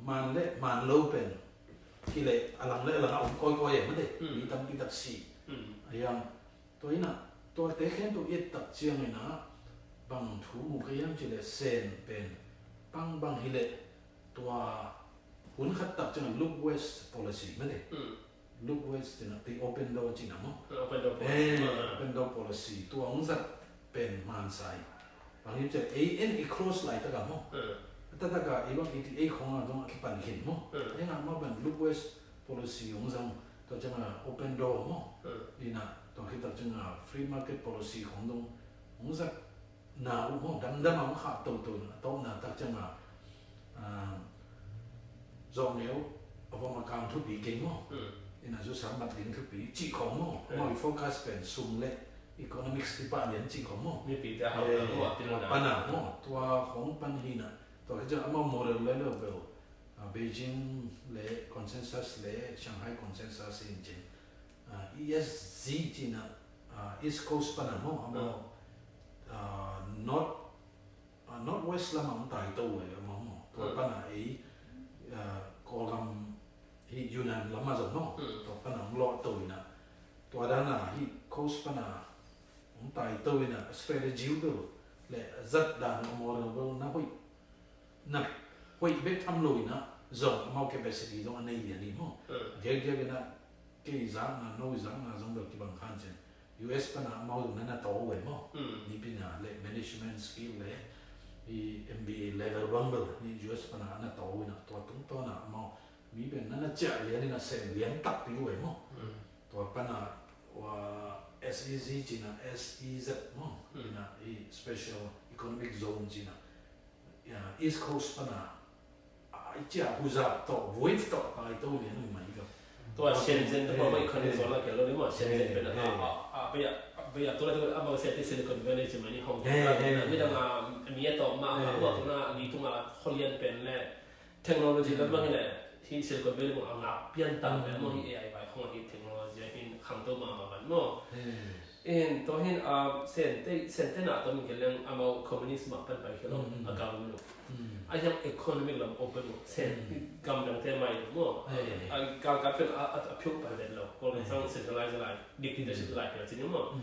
man le man lo pen hi le a lang le a lang a om kawikawi e mate. Mi tampi tak si a hiang tua ina tua te khen tu it tak ciang ina bang thu mu ka hiam ci le Sen pen bang bang hi le tua hun khat tak ciang look west policy mate. Look west cina te open door cina maw. Open door policy. Open door policy tua hong zat pen man sa hi. Bang hiam ci le ei en i close lai taka maw. Tataka i bang i ti ei khong a dong a kipan khin maw. Ei nga maw ban look west policy hong zang tua ciang a open door maw. Ina tua khit tak ciang a free market policy khong dong hong zat na uh maw damdam a hong khah toto na tawpna tak ciang a zawh ngeu a vom a kang thupi kei maw. Ina zu sam mat ding thupi cih khong maw. Maw i focus pen sum le economics i pah lian cih khong maw. Mipi te a hau na maw a pil na. Pana maw tua khong pan hi na tua ka ciang amau model le lo bel Beijing le consensus le Shanghai consensus in cin E S Z cina East Coast pana maw amau North North West lam ang tai to ve amau maw tua pana ei Kawlgam hi Yunnan lam a zong maw tua pana ang lawh to ina tua dana hi coast pana ang tai to ina strategy bel le zat dan amau bel na hoih na hoih bek tham lo ina zong amau capacity zong a nei lian hi maw. Diakdiak ina kei zakna no zakna zong bel kibang khan cin U S pana amau zong na na taw ve maw. Nipina le management skill le i M B A level bang bel ni U S pana na taw ina tua tungtawna amau mi pen na na ciah lian ina sem lian takpi ve maw. Tua pana S E Z cina S E Z maw ina i special economic zone cina East Coast pana i ciah huzak tawh wave tawh tai to lian ui mai ka. Tua Shenzhen te pawh mai khan zon la kelo ni maw Shenzhen pen a a a bai a bai a tu la tu a bang sia te Silicon Valley ci mai ni Hong Kong la ni dang a mi a tawh ma ma tua tuna ni tunga holian pen le technology lam bang hi le hi Silicon Valley bang a ngak pian ta le maw hi A I bai khong hi technology a hin khangto ma ma ban maw. In tua hin a Sente Sente na tawh min kei leng amau communist mah pan pai kei lo a gam lo. A hiang economic lam open lo Sen gam dang te mai lo maw. A galkap pen a a phiuk pai vet lo. Kol kan sang centralized lai dictatorship lai kei lo ci ni maw.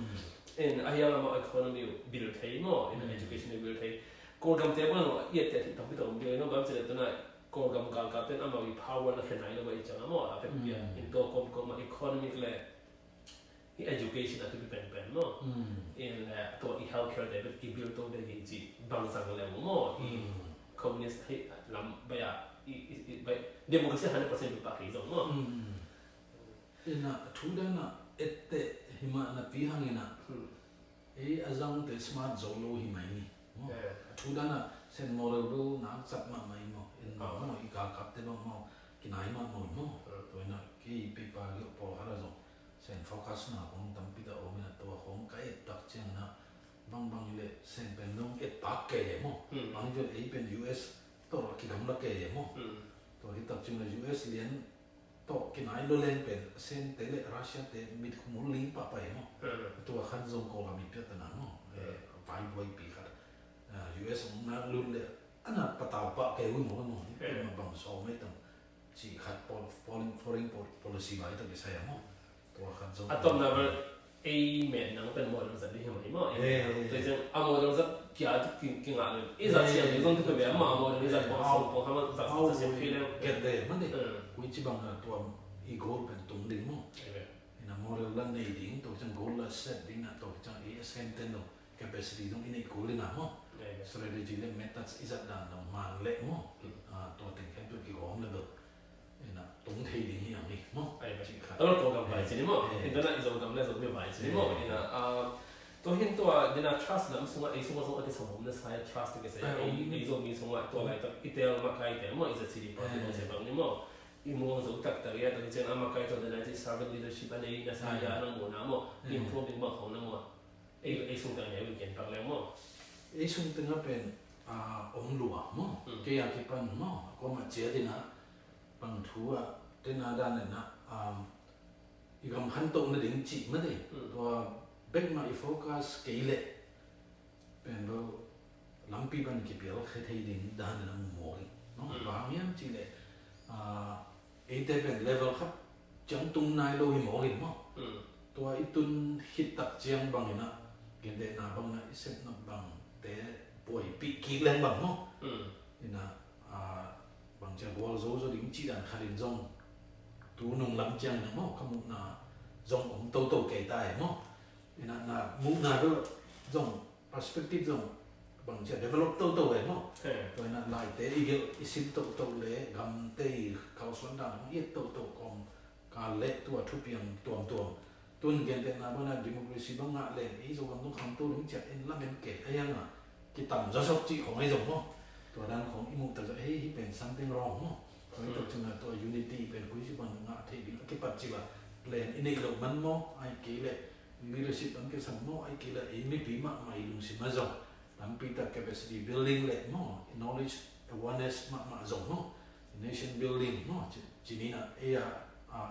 In a hiang amau economy build thei maw in education build thei. Kol gam te maw i et te tampi tawh om ding lo maw bam ci le tuna Kol gam galkap ten amau i power na khen nai lo maw i ciang a maw a pek pia in tua kom kom a economic le i education a thupi penpen maw. In le tua i healthcare te bek i bil to te hi ci bang sang le maw i communist hi lam bai a i i bai democracy hundred percent bil pa kei zong maw. Ina thu dana etteh himah na pi hang ina ei a zangte smart zo lo hi mai ni. A thu dana Sen model do na zat mah mai maw in maw i galkap te maw maw kinai mah maw maw. Tua ina kei pepa gilh pawl hara zong Sen focus na kong tampi ta om ina tua kong ka et tak ciang na bang bang le Sen pen dong et pak kei le maw. Bang vel ei pen U S tawh a kigam la kei le maw. Tua hi tak ciang na U S lian tawh kinai lo leng pen Sente le Russia te mit khumul ling pahpah hi maw. Tua khan zong Kawlgam i piatana maw. Vaibuaipi khat. US ong nak lut le ana patau pah kei ui maw maw. Hi pen ma bang sawm mai tam. Cih khat foreign policy vai tak i sai a maw. Tua khat zong a tomna bel ei met nang pen model zat ding hi mah hi maw. Tua ciang a model zat kia kingah le i zat siam ding zong tua bia mah a model i zat kong song kong hama zat zat siam pi leng. Ket de mah de. Kui ci bang a tua i goal pen tung ding maw. Ina model la nei ding tua ciang goal la set ding na tua ciang i S M ten lo. Capacity zong i neih kul ding a maw. Strategy le methods i zat dan lo man le maw. Tua teng khempeuh kigawm le bel ina tung thei ding hi ang hi maw. Ai ba. Cih khat. A lo tua gam vai ci ni maw. Internet i Zogam le Zomi vai ci ni maw. Ina tua hin tua dina trust lam sungah ei sungah zong a kisam om na sa trust kisai ei Zomi sungah tua laitak i tel makai tel maw i Z C D party maw sia bang ni maw. I muang zo taktak i a tua hi ciang a makai tua dina ci servant leadership a nei na sa a na muhna maw. Improve ding maw khong na maw. Ei sung teng a weekend pak leng maw. Ei sung teng a pen om lua maw. Kei a kipan maw a kuamah ciat ina bang thu ah tena dan ina i gam khantoh nading cih mah dei. Tua bek mah i focus kei leh pen lo lampi pan kipial khe thei ding dan ina mu maw. Bang hiam cih leh eite pen level khat ciang tung nai lo hi mawk in maw. Tua i tun khit tak ciang bang ina gentehna bang ina i sepna bangte buaipih kik leng bang maw. Ina bang ciang gual zo zo ding cih dan khat in zong tu nung lam ciang ina maw ka muhna zong om toto kei ta hi maw. Ina na muhna zong perspective zong bang cia develop toto ve maw. Tua ina laite i gelh i sim toto le gamte i kalsuan dan hong i et toto kawm kal le tua thupiang tuamtuam. Tun gentehna bana democracy bang ngah le i Zogam zong khangto ding cia en lamen ke a hiang a kitam zawsok cih khong ahi zong maw. Tua dan khong i muh tak zong hei hi pen something wrong maw. Tua i tok cina tua unity pen kui ci bang ngah thei ding a kipat ci ba plan i neih loh man maw ai kei le leadership an kisam maw ai kila ei mipi mahmah i lungsim a zong lampi tak capacity building le maw knowledge awareness mahmah zong maw nation building maw cini na ei a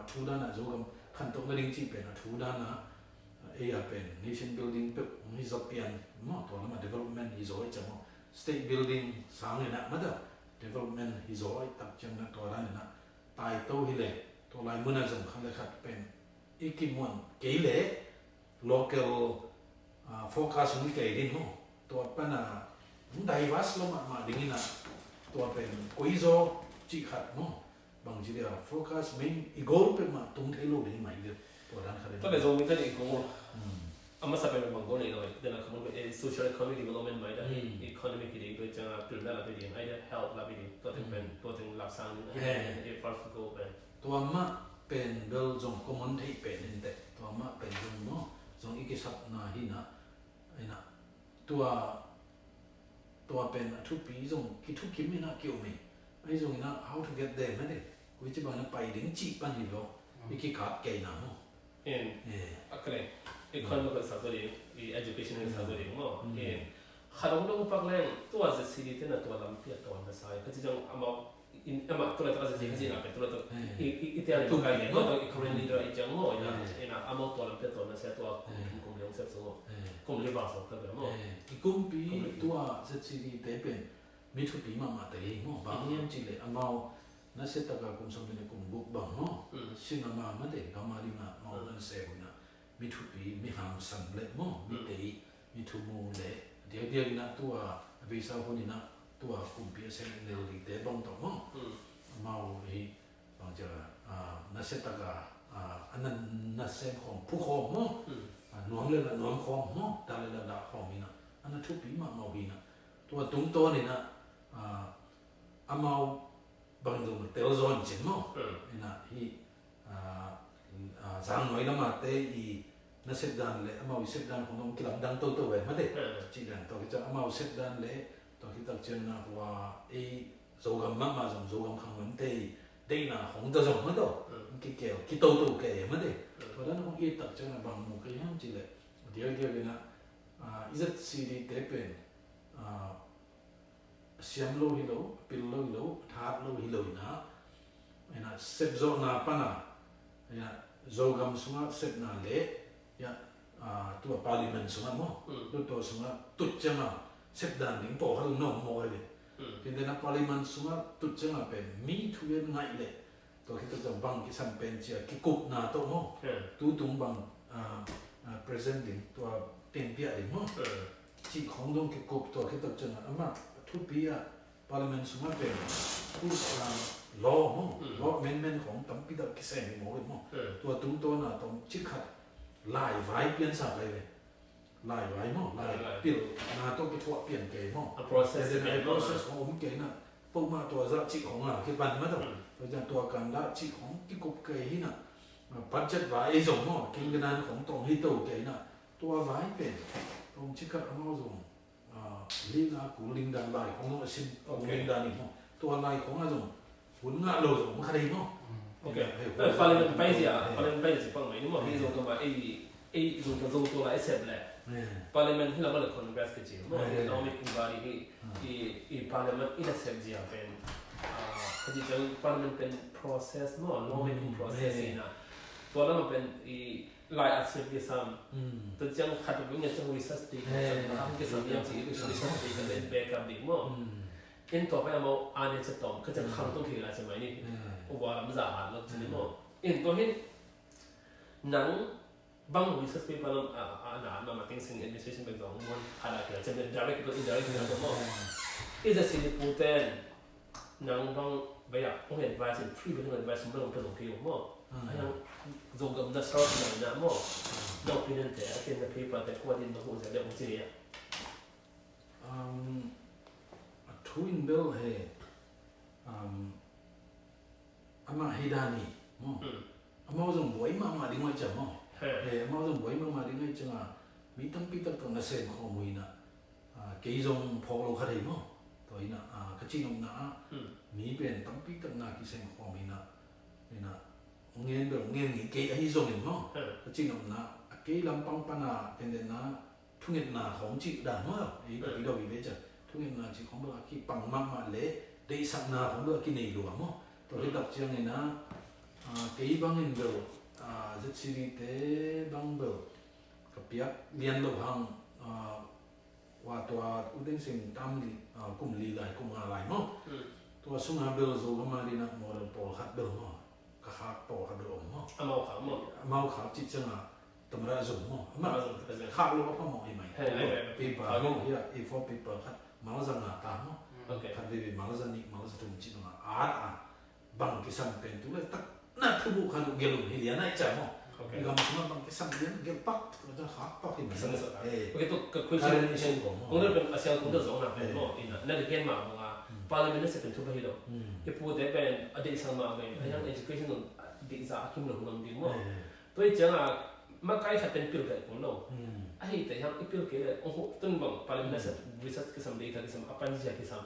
thu dana Zogam khantoh na ding cih pen a thu dana ei a pen nation building peuh hong hi zop pian maw tua lama development hi zaw i ca maw state building sang ina mada development hi zaw i tak ciang na tua dan ina tai to hi le tua lai muna zong khat le khat pen i kimuan kei le local focus hong kei ding maw tua pana hong diverse lo mahmah ding ina tua pen koi zaw cih khat maw bang ci dia focus main i goal pen mah tung thei lo ding mai dia tua dan khat ding. Tua le Zomi te i goal a masa pen bang goal nei lo dena khamun social economic development mai da economic hi ding tua ciang a pil na la pi ding ai dia health la pi ding tua teng pen tua teng lak sang ding ai dia first goal pen. Tua mah pen bel zong common theih pen in teh tua mah pen zong maw zong i kisapna hi na ina tua tua pen a thupi zong kithukim ina kiom hi ahi zong ina how to get there mah de kui ci bang na pai ding cih pan hi lo i kikap kei na maw. In a kale economical sa zo ding i educational sa zo ding maw. In khat hong dong pak leng tua Z C D te na tua lampi a tawn na sa i ka ci zong amau in amah tua laitak a zia zia zia na pen tua laitak i i tiang i tua kai lian tua i current leader i ciang maw ina ina amau tua lam pen tua na sia tua kum thum kum liang sep sung maw kum li va sawk ta bia maw. I kumpi tua Z C D te pen mi thupi mahmah te hi maw bang hiam ci le amau na sia taka kum sawm le kum guk bang maw sing ama ma te gama ding a mau nan se hu na mi thupi mi hangsan le maw mi tei mi thumu le diakdiak ina tua a beisa hun ina tua kumpi a sem N L D te bang tawh maw amau hi bang cia nasia taka a nan nasem khawm phu khawm maw nuam le la nuam khawm maw da le la da khawm ina a na thupi mahmah ina tua tungtawn ina amau bang zong tel zawn cin maw ina hi zang nuai lama te i na sep dan le amau i sep dan khong dong kilamdang toto ve mate cih dan tua kica amau sep dan le tua kitak ciang na hua ei Zogam mahmah zong Zogam khang lam te i deihna khong ta zong mato kikel kitoto ke mate tua dan khong i tak ciang na bang mu kei ham cih le diakdiak ina i zat C D te pen siam lo hi lo, a pil lo hi lo, a that lo hi lo ina Ina sepzawhna pana, ina Zogam sungah sepna le, ina, ah, tua parliament sungah maw, mm, tua sungah tut cianga sepdan ding pawlkhat om maw, ai ve. Mm. Kei tena parliament sungah tut cianga pen mi thugen ngaih le tua khit tawh ciang bang kisam pen cia kikupna tawh maw. Mm. Tutung bang, ah, ah, present ding tua tenpiah ding maw. Mm. Cih khong dong kikup tua khit tawh cianga amah thupi ah Parliament sungah pen, tu, ah, law maw, mm, law amendment khong tampi tak kisem hi maw, maw. Mm. Tua tungtawn ah tawm cik khat laivai piansa kai ve. Laivai maw, lai, lai, lai, pilna tawh kithuah pian kei maw. A process, a process khong om kei na. Pawmah tua zah cik khong a kipan mah tawh. Mm. Tua zah tua kan dah cik khong kikup kei hi na. Ah, budget vai ei zong maw, kingganan khong tawm hi to kei na. Tua vai pen tawm cik khat amau zong ah, lina kul ding dan lai khong zong a sim kul, ok, ding dan in maw. Tua lai khong a zong hun ngah lo zong kha dei maw. Mm. Ok. Hei, eh, parliament pai zia, eh, parliament pai zia pang mai ni maw. Eh. Hei zong kama ei, ei zong ka zong tua lai sep le. Eh. Parliament hi lama le Congress ka ci maw. Eh. Hei lama inquiry hi, ah, i, i parliament i na sep zia pen, ah, ka ci ciang parliament pen process maw, law making, mm, process, eh, hi na. Tua lama pen i lai a siam kisam. Mm. Tua ciang khat bek ngen ciang research ding, eh, kisam, eh, kisam, eh, yang ci, eh, research ding, kan backup ding maw. Mm. In tua pai amau a ne ciat tawm, ka ciang, mm, khang tung thei lai ci mai ni. Eh. U wa lam za han lo ci ni maw. Mm. In tua hin nang bang research paper lam a, a, a na, na ma ting sing administration bek zong muan khat a kia ciang direct to indirect na to maw. Mm. Is a sini puten Nang bang baya ong advice in free bang advice mong pelo kei maw. Hmm. Ayang Zogam na sar na na maw. Na opinion te, a ken na paper te, kua din na hu zia le ong ci ya. Um, a thu in bel he, um, ama he dani maw. Hmm. Amau zong buai mahmah ding ngai ciang maw. He. He, amau zong buai mahmah ding ngai ciang a, mi tampi tak tawh na sem khawm uh hi na. Ah, kei zong phawk lo kha thei maw. Tua hi na, ah, ka cihnopna ah, hmm, mi pen tampi tak na kisem khawm hi na. Hi na, ngen bel ngen ngi kei ahi zongin maw. Hmm. Ka cihnopna, a kei lampang pana, tenden na, thungetna khawm cih dan maw. Ei ka, hmm, pi dawh hi ve ciang. Thungetna cih khawm bel a kipang mahmah le, deihsakna khawm bel a kinei lua maw. Tua hi, hmm, tak ciangin a, ah, kei bangin bel, ah, Z C D te bang bel, ka piak lian lo hang, ah, Wa tua U Thein Sein tam li, ah, kum li lai, kum nga lai maw. Hmm. Tua sunga bel Zogam a dina model pawlkhat bel maw. Ka khak pawlkhat bel om maw. Amau khak maw. Amau khak cih cianga tamra zong maw. Amau khak lo a pha maw hi mai. He, he, he. Paper maw, hi a, A four paper khat. Mauza nga ta maw. Hmm. Ok. Khat veve mauza nih, mauza thum cih nunga. A, a. Bang kisam pen tu le tak na thubuh khan uh gelh uh hi lian ai ca maw. Ok. Gam sungah bang kisam lian gelh pak, ka khak pak hi. Kisam sa. Eh. Ok, tu ka question, current issue ko maw. Kong le pen a siang kong ta zong na pen maw. Ina na le gen ma bang a. Hmm. Parliament na se pen thu ba hi lo. Hmm. I pu te pen a deih sang ma pen. Hmm. A yang education dong a deih za a kim lo hong ding maw. Eh. Tua hi cianga makai khat pen pil kai ko lo. Hmm. Ahi te yang i pil kei le ong ho tun bang parliament na se, hmm, research kisam, data kisam, a pan zia kisam.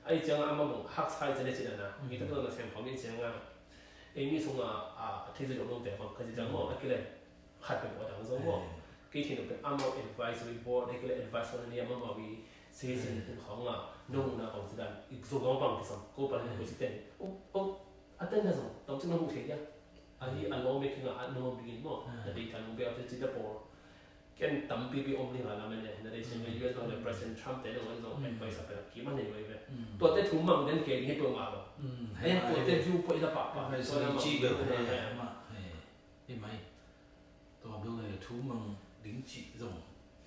Ahi cianga amah bang haksa hi ciang le cih na, hmm, mi tampi tak na sem khawm hi cianga. Ei mi sunga, a, a thei zia lo te bang ka ci ciang maw, hmm, a kile khat peuh a dang zong maw. Hmm. Kei thei lo pen amau advisory board, a kile advice on ni amau maw i session, hmm, khawng a, nong na bang ci dan, i zo bang bang kisam, ko pan, hmm, ko ci ten. O, o, a ten na zong, tam ci na hu thei dia. Ahi a law making a, a norm bingin maw. Ah. Na dei tan bia te ci da pawl. Ken tampipi om ding a lam en e. Na dei sin, mm, U S lo le President Trump te lo en zong, mm, advice a pia ki man nei wei ve. Mm. Tua te thu mang den ke ding hi tua ma lo. Mm. En tua te view point la pa pa. Advice tua la ci mang bel he, he, ma he. He mai. Tua bel he thu mang ding ci zong.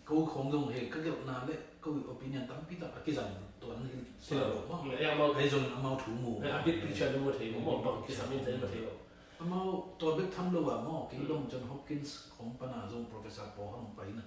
Ko khong zong he ka gelhna le ko opinion tampi tak a kizang tuan hi. Sila lo maw. He zong amau thu mu. He, a big picture lo mu thei mu maw, bang kisam in thei mu thei lo. Amau tua bek tham lo a maw, kei, mm, John Hopkins khong pana zong professor pawlkhat hong pai na,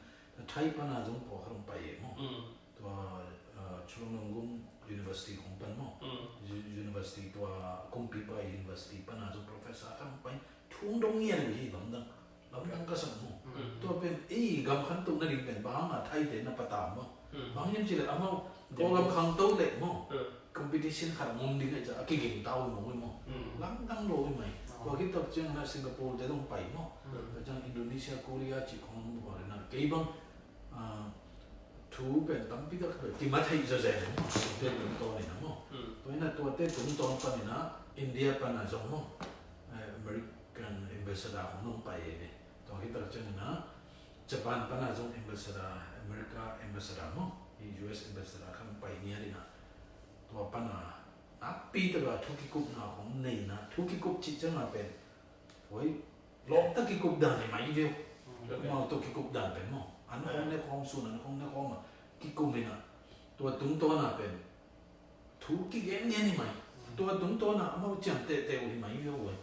Thai pana zong pawlkhat hong pai e maw. Mm. Tua, uh, Chulalongkorn University khong pan maw. Mm. U-, University tua kumpipa University pana zong professor khat hong pai. Thu hong dong ngian hi lamdang. Lamdang ka sak maw. Mm. Tua pen, ei, gam khantoh nading pen, bang hang a Thai te na pata maw. Mm. Bang hiam cih leh amau, Kawlgam khangto leh maw. Mm. Competition khat a ngom ding ahih ciang a kiging ta uh maw, maw. Mm. Lamdang lo uh mai. Oh. Tua khit tak ciang na Singapore te zong pai maw. Mm. Tua ciang Indonesia, Korea cih khong maw, na kei bang, ah, Thu pen tampi tak pen kimat thei zawzen, tuate tungtawn in a maw. Tua in a tuate tungtawn panin a India pan a zong maw, American ambassador khong zong pai hi ve. Tua khit tak ciangin a Japan pan a zong ambassador, America ambassador maw, US ambassador khong pai ngiat in a, tua pan a nakpi tak a thu kikupna khong nei in a, thu kikup cih ciang a pen, oi, lawmta kikup dan hi mai viau. Mau tawh kikup dan pen maw, an khong ne khawm, sun an khong ne khawm a kikum in a, tua tungtawn a pen thu kigen ngian hi mai. Tua tungtawn a amau ciang tehteh uh hi mai viau oi.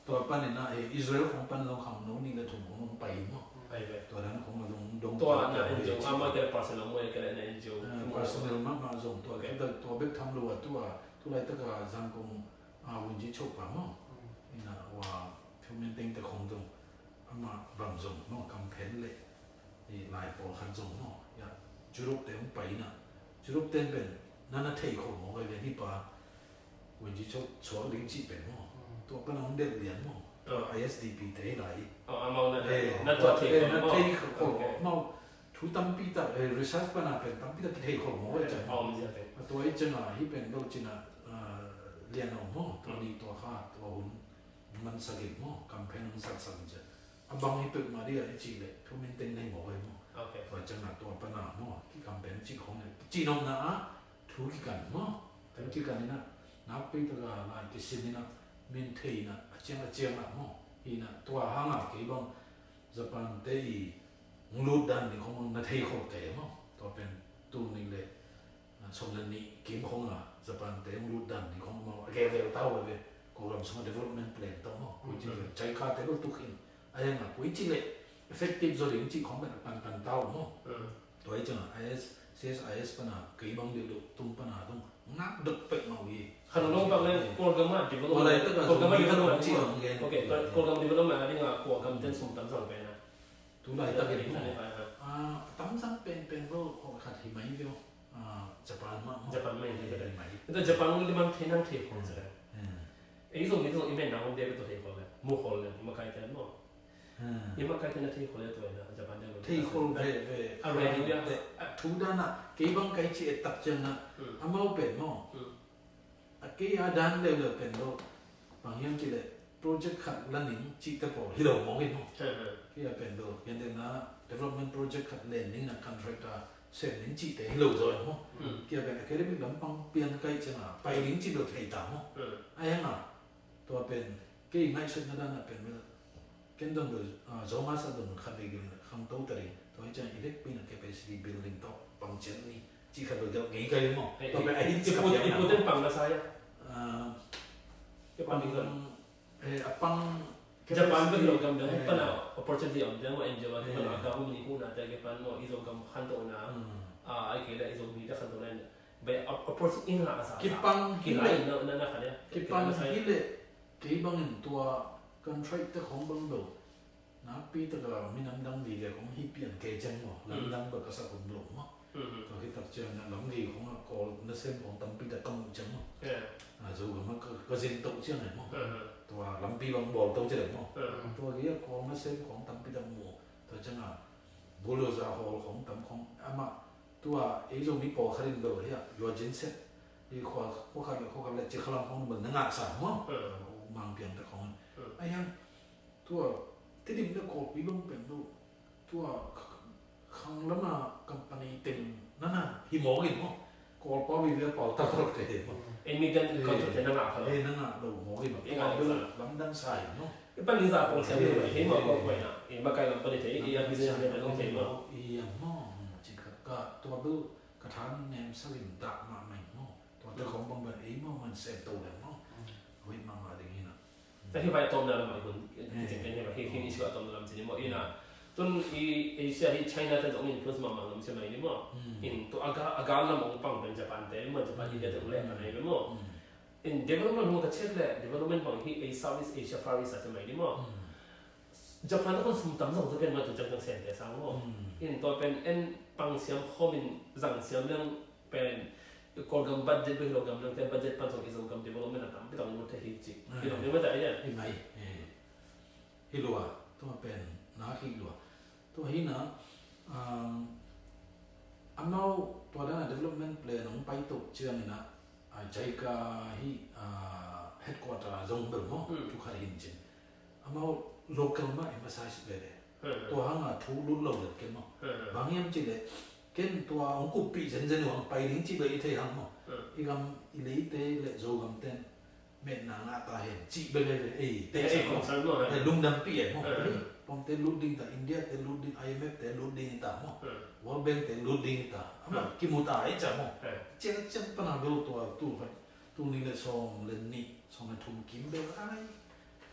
Tua panin a Israel khong pan zong khangno nih le thum khong hong pai hi maw. Tua dan khong a zong dong tua na NGO a maw, kei le personal maw, kei le na NGO, personal mahmah zong tua bek tham lo a, tua tu laitak a Zangkong a Wunji Chok pa maw, in a wa Philmen Teng te khong zong amah bang zong maw, campaign le lai pawlkhat zong maw, Europe te hong pai in a, Europe ten pen na na thei khol maw, kai ven hi pa Wunji Chok suak ding cih pen maw, tua pan a hong delh lian maw, tua ISDP te hi lai. Na tua thei khol maw. Thu tampi tak, research pan a pen tampi tak kithei khol maw, kai ciang. A tua hi ciang a hi pen lo cin a lian a om maw, tua ni tua kha tua hun mansak in maw, campaign hong saksak in ciang a bang hi peuhmah ding a i cih leh Philmen Teng nei maw, kai maw. Tua ciang a tua pan a maw, ki campaign cih khong le cih nopna a thu kikan maw, thu kikan in a nakpi tak a lai kisim in a, min thei in a, a ciang a ciang a maw. Hi in a tua hang a kei bang Japan te i hong lut dan ni khong na thei khol kei maw. Tua pen tu ni le sawm le nih kim khong a Japan te hong lut dan ni khong maw, a gel gel tau ve. Kawlgam sung a development plan tau maw, koi ci le chai kha te lo tuk in, a yang a koi ci le effective zo ding cih khong pen a pan pan tau maw. Tua hi ciang a IS, CSIS pan a kei bang deuhdeuh tung pan a tung nak dok pek mau hi. Khan lo bang le Kawlgam a development, Kawlgam a development, okay, Kawlgam development a ding a Kawlgam ten sum tam zang pen a. Tu laitak in maw, tam zang penpen lo khat hi mai viau. Japan mah maw. Japan mah hi mai. Tua Japan mah limang thei nang thei khol zang. Ei zong mi zong i men nang om de tua thei khol le, mu khol le, makaite maw. I makaite na thei khol le tua na Japan te maw. Thei khol veve. A ready ya. A thu dan a kei bang kai ci et tak ciang a, amau pen maw. A kei a dan leuleu pen lo, bang hiam cih leh project khat la ning cihte pawl hi lo mawk in maw. Kei a pen lo, pian deuh na development project khat len ning na contractor sem ning cihte hi lo zaw in maw. Kei a pen academic lampang pian kai ciang a pai ning cih lo thei ta maw. A hiang a tua pen kei ngaihsutna dan a pen bel Ken dong bel, ah, Zomas a dong khat vei gil khangto ta ding. Tua hi ciang i vekpi in a capacity building tawh pang ciat ni. Ci khat bel gel ngei kai maw. Tua bel a hin ci khat i puten pang na sa ya. Ah, i pang ding. Eh, a pang Japan bek lo gam dong pan a opportunity om dong, NGO a kipan a gam ni ku na te kipan maw, i Zogam khanto na. Ah, ai kei la i Zomi te khanto na. Bai a, a process in la a sa sa. Kipang hi leh. Kipang hi leh. Kei bangin tua contract te khong bang lo. Nakpi taka minam dang vive khong hi pian kei ciang maw. Lamdang bek ka sak om lo maw. Tua hi tak ciang na lam gei khong a Kawl nasem khong tampi tak ka mu ciang maw. A Zogam a ka, ka zin to ciang maw. Tua lampi bang bawl to ciang maw. Tua gei a Kawl nasem khong tampi tak mu. Tua ciang a bulldozer hawl khong tam khong amah Tua ei Zomi pawlkhat in bel hi a, lua cin set. I khua, khua khat le, khua khat le, ci khalam khong bel na ngah sa maw. Mang piang ta khong. Ai hang, tua, Tedim le Kawlpi bang pen lo. Tua, khang lama company teng, nana, hi mawk in maw. Kawlpau vive pau tal tal kei hi maw. Ei mi ten contract te na ngah pha lo. Ei na ngah lo mawk in maw. Tua bel lamdang sa in maw. I pan i za pawng siam lo hi maw, ko koi na. I makai lam pan i thei, i a business le pan i thei maw. I a maw, ci kha ka, tua bel ka than nem sa lim dak mahmah in maw. Tua te khong bang ban ei maw man sem to le maw. Hoih mahmah ding hi na. Ta hi vai tom na lam ai hun, ci pen hi vai, hi, hi issue a tom na lam ci ni maw, i na. Tun i Asia hi China te zong influence mahmah lam ci mai ni maw. In tua a ga, a ga lam ong pang pen Japan te maw, Japan India te ong le ka nai maw. In development hong ka check le, development bang hi ei Southeast Asia, Far East a te mai ni maw. Japan khon sum tam zong pen ma tu jang jang sen te sang maw. In tua pen en pang siam khom in zang siam leng pen Kawlgam budget bek lo gam leng te budget pan zong i Zogam development a tam pi tam lut te hi ci. I lo ni ma ta ya. Hi mai. Hi lua. Tua pen na hi lua. Tua hi na, um, a Amau tua dan a development plan hong pai to ciangin ah, a, JICA hi, a, headquarter a zong bel maw, hmm, thu khat hi in cin. Amau local mah emphasize veve. Hmm. Tua hang a thu lut lo lel ken maw. Hmm. Bang hiam cih leh ken tua hong kuppih zenzen uh hang pai ding cih bel i thei hang maw. Hmm. I gam i leite le Zogam ten metna ngah ta hen cih bek leh ei, eh, concern maw, eh, lungdampih eh maw. Eh. Pawmte lut ding ta, India te lut ding, I M F te lut ding ta maw. Eh. World Bank te lut ding ta. Amah, eh, kimu ta ei ca maw. Eh. Ciang ciang pana bel tua tu khat, tul nih le sawm le nih, sawm le thum kim bel ai,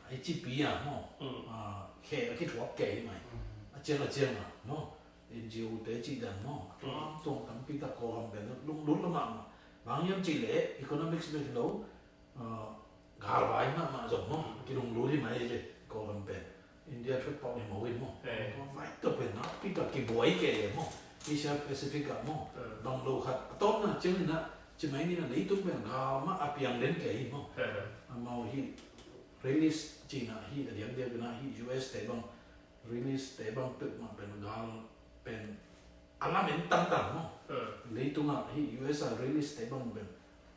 ai cipi a maw. Hmm. Ah, khe a kithuak kei mai. Hmm. A ciang a ciang a maw. N G O te cih dan maw. Hmm. Tuam tuam tampi tak Kawlgam bel lunglut lua mahmah. Bang hiam cih leh economics bek hi lo. Ah, galvai mahmah zong maw, kilunglut hi mai ve, Kawlgam pen. India thutpau hi maw, hi maw. Eh. Tua vai tawh pen nakpi tak kibuai kei maw. Asia Pacific ah maw. Eh. Bang lo khat. A tawpna ciangin ah, ci mai ni na leitung pen gal mah a piang den kei hi maw. Eh. Amau hi release cihna hi, a diakdiak in ah hi U S te bang release te bang peuhmah pen gal pen a lamen tangtang maw. Eh. Leitungah hi U S a release te bang pen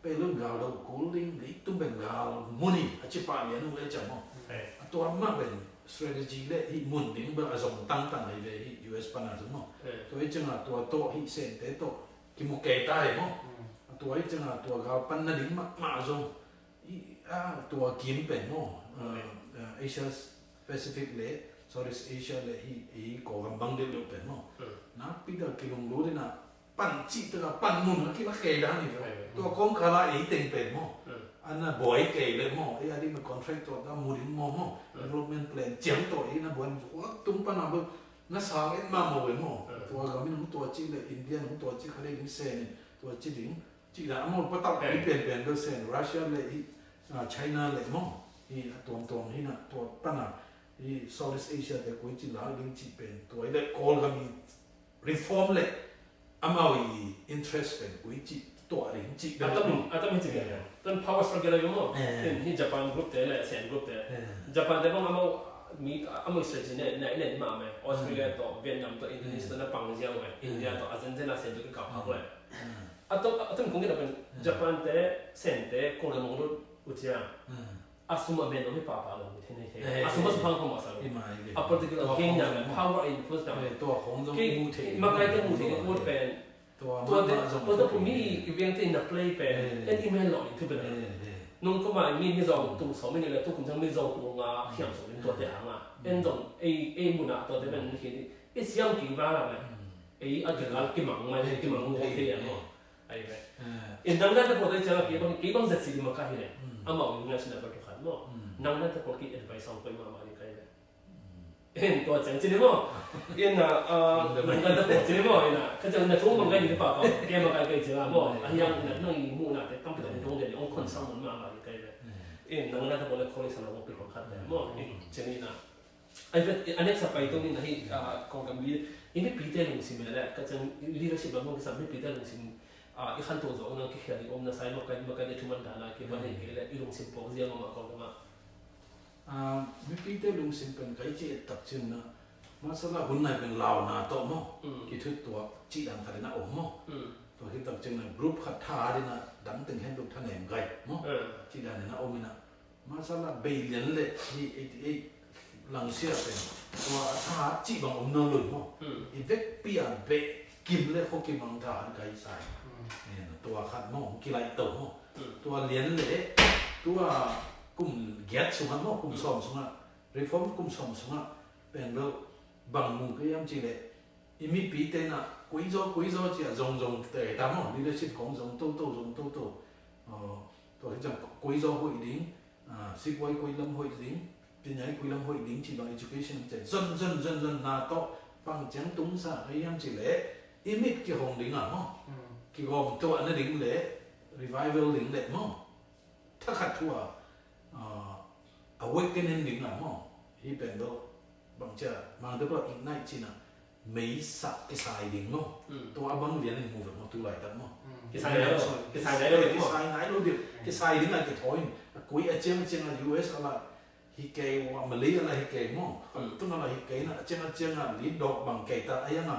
pei lun gal do kul ding, leitung pen gal mun hi a ci pah lian uh le ciang maw. Eh. A tua mah pen strategy le hi mun ding bel a zong tangtang hi ve hi U S pan a zong maw. Eh. Tua hi ciangah tua tawh hi Sente tawh kimu kei ta hi maw. Hmm. A tua hi ciangah tua gal pan nading mahmah zong i, a, tua kim pen maw, a, a, Asia Pacific le Southeast Asia le hi, hi Kawlgam bang deuhdeuh pen maw. Hmm. Nakpi tak kilunglut in ah pan cih tak a pan mun a kila kei dan hi ve. Hmm. Tua kawmkal ah ei teng pen maw. Hmm. A na buai kei le maw, ei a ding contract tua ta mu ding maw maw. Hmm. Development plan ciang tua ei na buai tua tung pan a bel na sang en mah maw ve maw. Hmm. Tua gam in hong tua cih le India in hong tua cih kha le ding Sen in tua cih ding. Cih dan amau patauh, eh, i pianpian bel Sen, Russia le i, ah, China le maw. I a tuamtuam hi na tua pan a i Southeast Asia te koi ci la ding cih pen tua i le Kawlgam i reform le amau i interest pen koi ci tua ding cih bel. Atam, atam hi ci bel. Eh. Tan power struggle a maw. Eh. Hi Japan group te le Sen group te. Eh. Japan te bang amau mi amau strategy ne ne ne ma me. Australia, hmm, to, Vietnam to, Indonesia to, hmm, na pang ziau me. Hmm. India to, Argentina, Sen to ki kap ha ko le. Hmm. A tawh, a tawh kong kidap pen, hmm, Japan te, Sen te, Kawlgam hong lut uh ciang. Hmm. A sum a ben om hi pahpah lo, mi thei nei thei. Eh, a sum a, eh, sum phang khong masa lo. Hi mai ve. A political, tua gain khong na zong, power influence na. Eh, tua khong zong kei, mu thei, makai te mu thei, tua, mu thei pen. Tua, tua te, tua te pu mi i veng te na play pen. Eh. En email lo ni thu pen. Eh, eh. Nung ko ma mi, mi zong tung so mi ni le tu kum zong mi zong tung nga hiam so ni tua te hang a. Hmm. En zong ei, ei mu na tua te pen ni khi ni. I siam king ba la le. Hmm. Ei a kikal kimang mai, kimang mu thei a maw. Ai ve. Eh. In nang dan te pawl te ciang a kei bang, kei bang zat si di maka hi le. Hmm. Amau in ngai sin a ba tu khan maw. Hmm. Nang dan te pawl ki advice ang koi mahmah ding kai ve. Hmm. In tua ciang ci ni maw. In a, a, nang dan te pawl ci ni maw, in a. Ka ciang na thong bang kai ni pa pa. Kei bang kai kai ciang a maw. Hmm. A hiang in a nang i mu na te tam pi tam dong de ong khon sang mun mahmah ding kai ve. Hmm. In nang dan te pawl le khon i sa na ong pi khon khat de maw. Hmm. In ci ni na. Ai vet, a next a pai tawh ni na hi, ah, Kawlgam leader, i mipite lungsim le, ka ciang leadership lam hong kisam mipite lungsim, ah, i khanto zawh nang kikhial ding om na sa i makai, makai te thuman dana kipan hi kei le, i lungsim pawk zia mama Kawlgam ah. Ah, mipite lungsim pen kai ci et tak cin na, masala hun nai pen launa tawh maw, mm, kithut tuak cih dan khat in a om maw. Mm. Tua khit tak cin na group khat tha ding na dang teng hen duk thanem gai maw. Mm. Cih dan in a om in a, Masala bei lian le hi eighty eight langsia pen tua a thahat cih bang om nawn lo maw. Hmm. I vekpi a beh kim le khuakim ang thahat kai sai. Hmm. Tua khat maw, kilaih to maw. Hmm. Tua lian le tua kum giat sungah maw, kum, hmm, sawm sungah, reform kum sawm sungah pen lo bang mu ka hiam cih leh i mipite na kuizaw kuizaw cia zongzong te ta maw, leadership kong zong toto zong toto. Tua hi ciang kuizaw hoih ding, ah, sikuai kuilam hoih ding, pinyai kuilam hoih ding ci bang education ciang zon zon zon zon na tawh bang ciang tungsa ka hiam ci leh i mit kihong ding a maw. Hmm. Kigawm tuah na ding le revival ding le maw. Thakhat thu a, ah, awakening ding a maw. Hi pen lo bang cia mang te pa ignite cina meisa kisai ding maw. Mm. Tua a bang lian in mu ve maw tu laitak maw. Mm. Kisai nai lo, sorry, kisai nai lo ding maw. Kisai nai lo ding. Mm. Kisai ding a kithawi in. A kui a ciang ciang a U S a la hi kei, wa Malay a la hi kei maw. Mm. Tun a la hi kei na a ciang a ciang a lead dog bang kei ta a yang a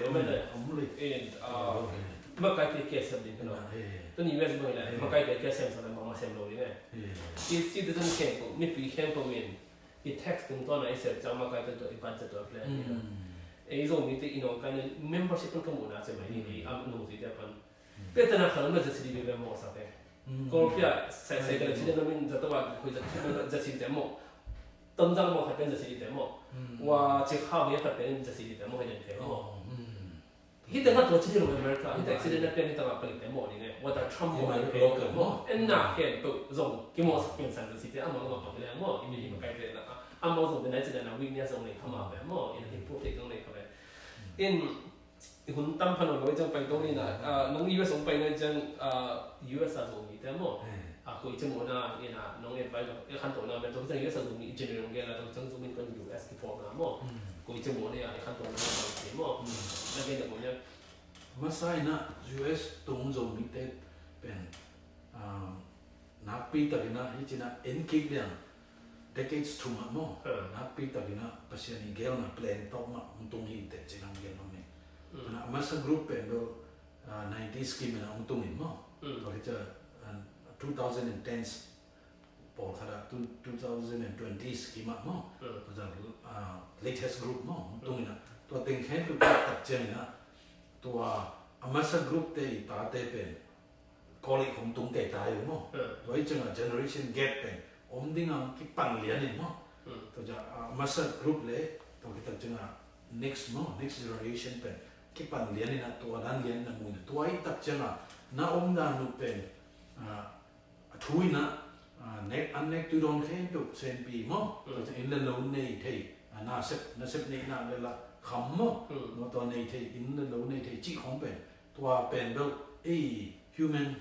lo mete. Om le. In, ah, makaite kia sem ding lo. Tuni U S bang le makaite kia sem sa le mama sem lo ding e. Citizen khempeuh, mipi khempeuh in i tax tungtawn a i sep ciang makaite tawh i budget tawh a plan ding. Ei Zomite i nawngkaina membership pan ka muhna ci mai ni, ei a nungzuite pan. Pia tana khan om le zasili veve mawh sa te. Kawlpia sai sai ka le chin na min zato a khoi zasili te mawh. Tonzang mawh khat pen zasili te mawh. Wa Cikha mawh khat pen zasili te mawh, hei den te mawh. Hih tengah tua chin hi lo America, hih tengah accident na pian hih tengah palik te mawh ding e. Wa ta Trump mawh ding e. En na khempeuh zong kimawhsak pian san zasili te amah amah pang le mawh. I mi hi makaite na amah zong te na chin na weakness zong nei kha mah ve mawh. In improve te zong nei kha ve. In i hun tam phan lo ciang pai to ni na, ah, nong U S hong pai nai ciang, ah, U S a Zomite maw. Eh. Ah, koi ci mawh na, ina, nong advice, eh, khantohna, men tawh ciang U S a Zomi, i general hong gen la, tawh ciang Zomi tawh U S kiphawkna maw. Hmm. Koi ci mawh na, eh, khantohna, eh, maw. Hmm. Na gen na maw nia. Masa ina U S tung Zomite pen, ah, nakpi takin ah, hih cih ah en kik liang decades thum ah maw. Hmm. Nakpi takin ah Pasian i gelna plan tawh mah hong tung hi teh cih hong gen nuam ing. Hmm. Tua a masa group pen bel, ah, nineties kim in ah hong tung in maw. Hmm. Tua hi ciang, ah, two thousand and tens pawlkhat ah, two, two thousand and twenties kim ah maw. Hmm. Tua ciang, ah, latest group maw hong tung in ah. Tua teng khempeuh tak ciangin ah, tua a masa group te i tate pen college hong tung kei ta hi maw. Hmm. Tua hi ciangin generation gap pen om ding a kipan lian in maw. Hmm. Tua ciang, ah, masa group le tua khit tak ciangin next maw, next generation pen kipan lian in ah, tua dan lian in ah mu in ah. Tua hi tak ciangin na omdan uh pen, ah, a thu in ah, ah, nek, an nek tui dawn khempeuh senpi maw. Hmm. Tua ciang inn le lo nei thei, ah, nasep, nasep neihna le lah kham maw. Hmm. Maw tua nei thei, inn le lo nei thei cih khong pen. Tua pen bel ei human,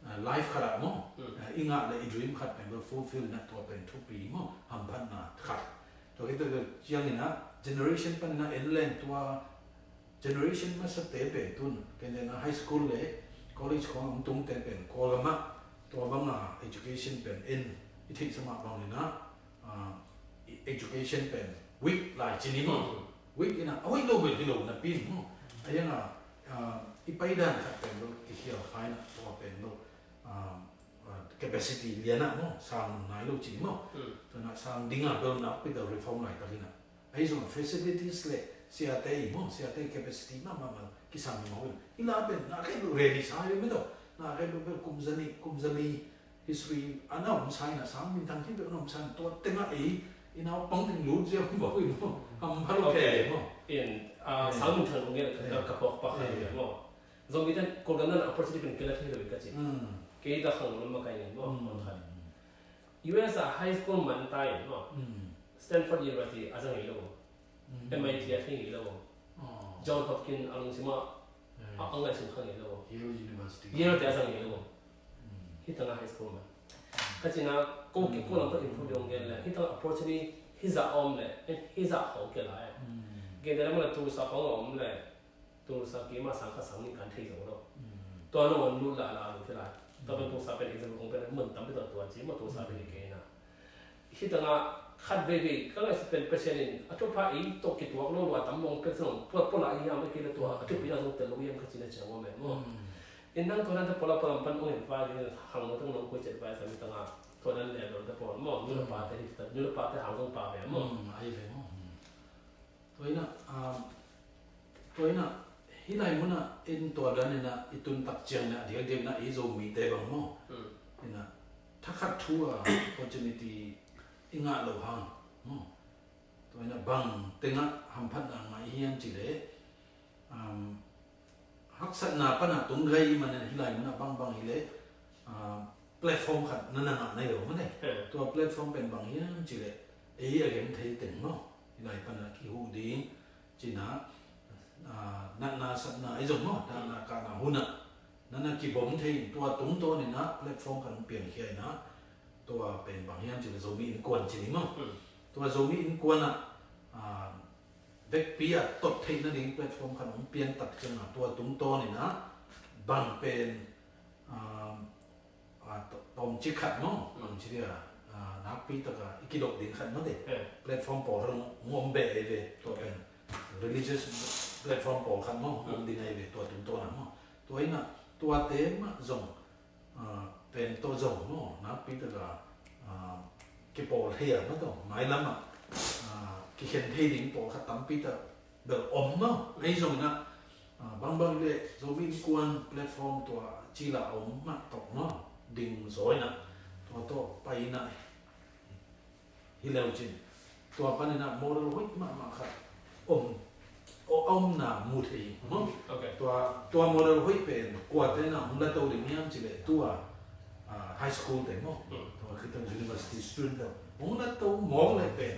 ah, life khat ah maw. Hmm. Ah, i ngah le i dream khat pen bel fulfill na, tua pen thupi maw. Hamphatna khat. Tua khit tak ciangin ah generation pan in ah en leng tua generation masa te pen tun, ken te na high school le college khong hong tung te pen Kawlgam ah tua bang a education pen en i theih sa mah bang in ah, ah, education pen weak lai ci ni maw. Hmm. Weak in ah, a weak lo bel hi lo napi maw. A yang a, ah, i paidan khat pen lo kikhial khai na tua pen lo, ah, ah, capacity lian ah maw, sang nai lo ci ni maw. Hmm. Tua na sang ding a bel nakpi tak reform lai tak hi na. Ahi zong facilities le siate i maw, siate capacity mahmah man kisam hi maw. I la pen na khe lo ready sa hi maw. Na khe lo pen kum zani, kum zali history a na om sa hi na, sang minthang hi pen a na om sa hi na, tua tengah ei i naupang teng lut zia maw i maw. Ham pha lo kei maw. In, ah, sang minthang lo ngen ka, ka pok pa kha hi maw. Zong mi ten Kawlgam na opportunity pen kei la thei lo ka ci. Hmm. Kei ta khang lo ma kai ngen maw. Hmm. Khat. U S a high school man ta in maw. Hmm. Stanford University a za ngei lo. Hmm. M I T a thei ngei lo. Oh. John Hopkins a lungsim ah, hmm, a, a ngaihsun kha ngei lo. Yale University. Yale te a za ngei lo. Hmm. Hih tang a high school man. Ka cih na, ko ki ko lam to improve ding gen le. Hih tang a opportunity hi zah om le, eh, hi zah khong kei lai. Hmm. Gen le man la Tulsa khong om le. Tulsa kim a sang khat sang nih kan thei zo lo. Mm. Tua nong lut la la lo thei lai. Tua pen Tulsa pen example kong pen mun tampi tawh tua ci maw Tulsa pen i kei na. Hih tang a khat veivei ka ngaihsut pen Pasian in a thupha ei tawh kituak lo lua tam mawng pen song pua pua la i hiam a kei le tua a thupi na zong tel lo hiam ka ci na ciang maw men maw. Mm. In nang tua nan ta pua la pua lam pan ong in vai ding hang lo tang nong koi cet vai sa mi tang a tua nan le lo ta pua maw nu le pa te hih ta nu le pa te hang zong pa ve maw. Mm, ai ve maw. Mm. Tua in ah, um, tua in ah, Hih lai munah in tua dan inah i tun tak ciang inah diakdiak inah i Zomite bang maw? Inah thakhat thu a opportunity i ngah lo hang maw? Tua inah bang tengah hamphatna ngah i hiam cileh, um, haksatna panah tung gai i manah hih lai munah bangbang hileh, um, platform khat na na ngah nai lo mane. Tua platform pen bang hiam cileh, ei a gen thei teng maw? Hih lai panah kihuh ding cinah, ah, natna satna i zong maw, natna kahna hunah na na kibom thei in tua tungtawn inah platform kan piangkhia inah tua pen bang hiam cileh Zomi Innkuan ci ni maw? Tua Zomi Innkuan ah, ah, vekpi ah tot theih nading platform kan hong pian tak ciangah tua tungtawn inah bang pen, ah, ah, to-, tawmcik khat maw? Bangci dia, ah, nakpi taka i kidop ding khat maw te. Platform pawl khat hong om beh ei ve, tua pen religious platform pawl khat maw? Hong om ding ei ve, tua tungtawn ah maw? Tua inah tuate mah zong, ah, pen tawh zong maw? Nakpi taka, ah, kipawl thei ah maw tawh? Mailam ah, ah, kikhen thei ding pawl khat tampi tak bel om maw? Ei zong inah, ah, bangbang le Zomi Innkuan platform tua cila om mah tawh maw? Ding zaw inah tua tawh pai inah hi leu cin tua pan inah model hoih mahmah khat om, a omna mu thei maw? Tua, tua model hoih pen kuate inah hong la to ding hiam cileh tua, ah, high school te maw? Tua khitang university student te hong la to mawk leh pen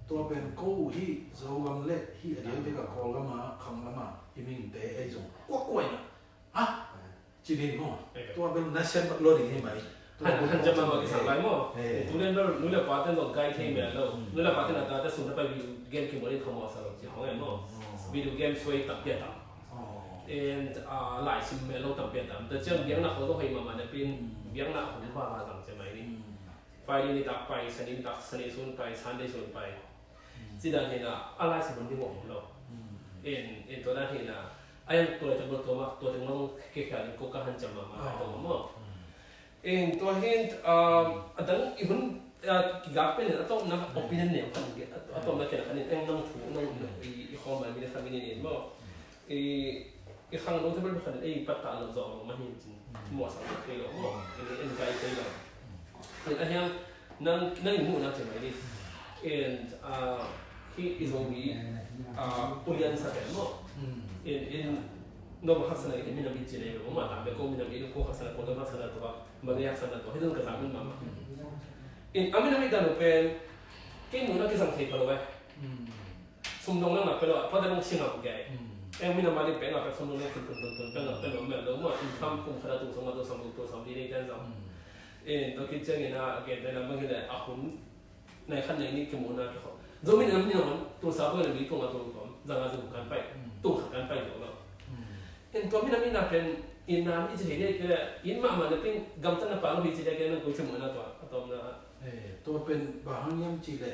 tua pen ko hih Zogam le hih a diakdiak a Kawlgam a khanglam a i mihingte ei zong kuakkuai na, ha? Ci ding maw? Tua bel na sem lo ding hi mai. Tua han, bel han jama ma kisang lai maw? Tu den bel nu le pa ten zong gai thei mel lo. Nu le pa ten a tate sung na pai video game kimawl in khamawh sa lo ci hong ei maw? Video game suai tak pia tak. And, ah, lai sim mel lo tam pia tam. Ta ciang biakna khawng zong hoih mahmah na pin, biakna khawng ba la zang ci mai ni. Friday nitak pai, Sunday nitak, Sunday sun pai, Sunday sun pai. Ci dan hi na, a lai sim hun ding om lo. In, in tua dan hi na, a yang tua teng tua ma, tua teng long ke khia ding ko ka han ciam ma ma tua ma. In tua hin, um, a dang i hun, uh, kigak pen a tawpna opinion ne kan, a tawpna ken kan in eng nang thu nang i, i khawm mai mi le kha mi ni ni maw. I, i khangno te bel khan ei pat ta lo zawh lo mah hi cin. Muahsak thei lo maw? In, in gai thei lo. In a hiang nang, nang i muhna ci mai ni. In, ah, hi i Zomi, ah, ulian sa pen maw? In, in no ba haksa na i minam i ci nei lo maw? Ta be ko minam i ko haksa na ko haksa na tua ma le haksa na tua hi dun ka sa min mama. In a minam i dan pen kei muhna kisang thei pha lo eh. Sum dong nang nak pelo, tua dong sing aku kei. Eng minam mali pe nak pek sum dong nang kun kun kun kun pe nak pelo mel dong ma in tham kum khada tu song ma tu song tu song di ni ten song. In to kit ciang ina again pe na ma kile a hun nai khan nai ni kimu na ki ho. Zo minam ni non tu sa ko ni tu ma tu tu zang a zung kan pai tu khan kan pai dong lo. In tua minam ina pen in nam i ci thei dek in mahmah na pin gamtan na pa lo hi ci dek in nang ko ci mu na tua a tom na. Eh, tua pen bang hang hiam ci le,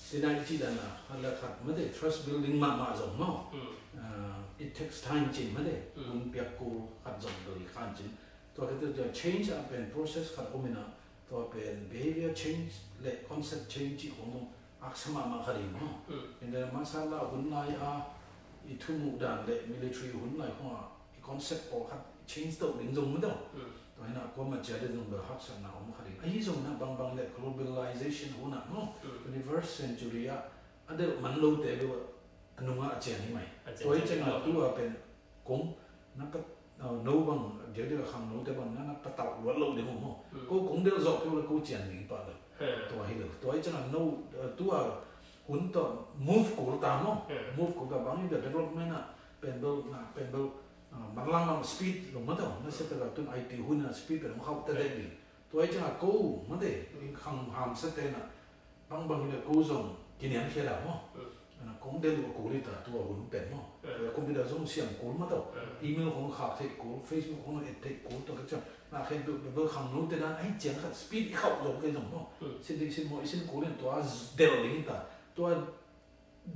tina i ci dan a khat le khat mate trust building mahmah zong maw. Ah, it takes time cin mate. Hun piak kul khat zong doi khan cin. Tua khat tua change a pen process khat om ina, tua pen behavior change le concept change ci khong zong aksa mahmah kha ding maw. Enda masala hun lai a i thumuh dan le military hun lai khong a i concept pawlkhat change to ding zong maw. Tua hina kuamah cia ding zong bel haksatna om kha ding. Ahi zong na bangbang le globalization hun ah maw, twenty-first century ah a delh man lote bel a nungah a cian hi mai. Tua hi ciangah tu a pen kong na pat, uh, no bang diakdiak a khang note bang na, na patauh luat lo ding uh maw. Ko kong delh zawh kei uh le ko cian ding pah lo. Tua hi lo. Tua hi ciangah no, uh, tu a hun tawh move kul ta maw. Move kul ta bang in the development ah pen bel na pen bel, uh, manlang mang speed lo maw tawh. Na sia taka tun I T hun a speed pen hong khauh ta dek ding. Tua hi ciangah ko mate khang hamsa te na bangbang hi le ko zong kiniamkhiat a maw. Ana kong delh uh a kul hi ta tua hun pen maw. Computer zong siam kul maw tawh. Email khong khak theih kul, Facebook khong et theih kul tua ka ciang na khen tu bel khang note dan ahi ciang khat speed i khauh zong kei zong maw. Sin ding sin maw i sin kul in tua delh ding hi ta. Tua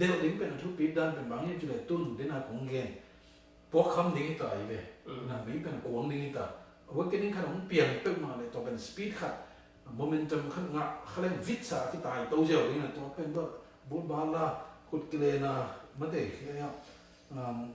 delh ding pen a thupi dan pen bang hiam ci le tun dena kong gen puak kham ding hi ta hi ve. Na mi pen kuang ding hi ta. Awakening khat hong piang peuhmah le tua pen speed khat, momentum khat ngah kha le vitsa a kitai to ziau ding na tua pen bel bulbala khut kilena mate, um,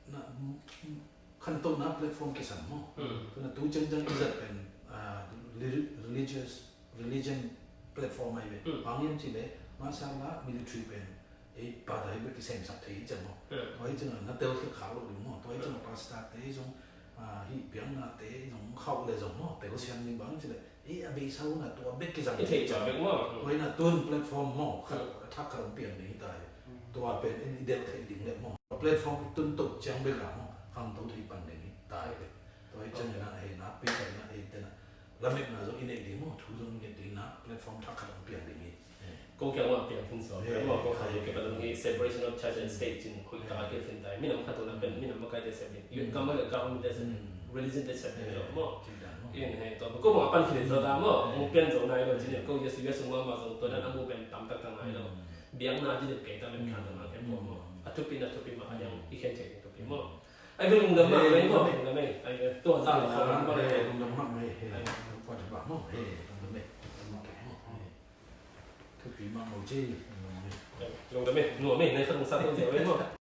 na, khantohna platform kisam maw. Hmm. Tu na tu ciangciang i zat pen, ah, reli-, religious, religion platform ahi ve. Hmm. Bang hiam cih leh, masa la military pen, ei, pa dai bek kisemsak thei hi ciang maw. Hmm. Tua hi ciang na tel khia kha lo ding maw. Tua hi ciang pastor te zong, ah, hih biakna te zong khauh le zong maw. Tel siam ding bang cih leh, ei, a beisa hun a tua bek kizang thei tua bek maw. Tua hi na tun platform maw. Khat, thak khat hong piang ding hi ta hi. Tua pen in i delh thei ding le maw. Platform i tun to ciang bek a maw, khangto thei pan ding hi ta hi le. Tua hi ciang ina hei na, pi ta ina hei te na, lametna zong i neih ding maw, thu zong i nget ding na, platform thak khat hong piang ding hi. Ko kiang ua piang hun so maw, ko kha ke padang hi separation of church and state cin khui ta ke fin ta. Minam khat to na pen, minam makai te sep ding. Yu kam ma ka government te sep ding. Religion te sep ding lo maw. In hei to ko mo pan khin zo ta maw. Mo pian zo nai lo cin ko yes yes ma ma zo to dan amu pen tam tak tak nai lo. Biakna ci deuh kei ta men khan ta ma kei pawh maw. A thupi na thupi mah a diang i khen thei thupi maw. Ai ve lungdam mah mai maw, lungdam mai. Ai ve tua za la khawm mah mai. Lungdam mah mai. Ai ve tua za ba maw. Lungdam mai. Lungdam mai. Thupi mah maw ci. Lungdam mai. Nuam mai. Nai khat lungsa tua zia mai maw.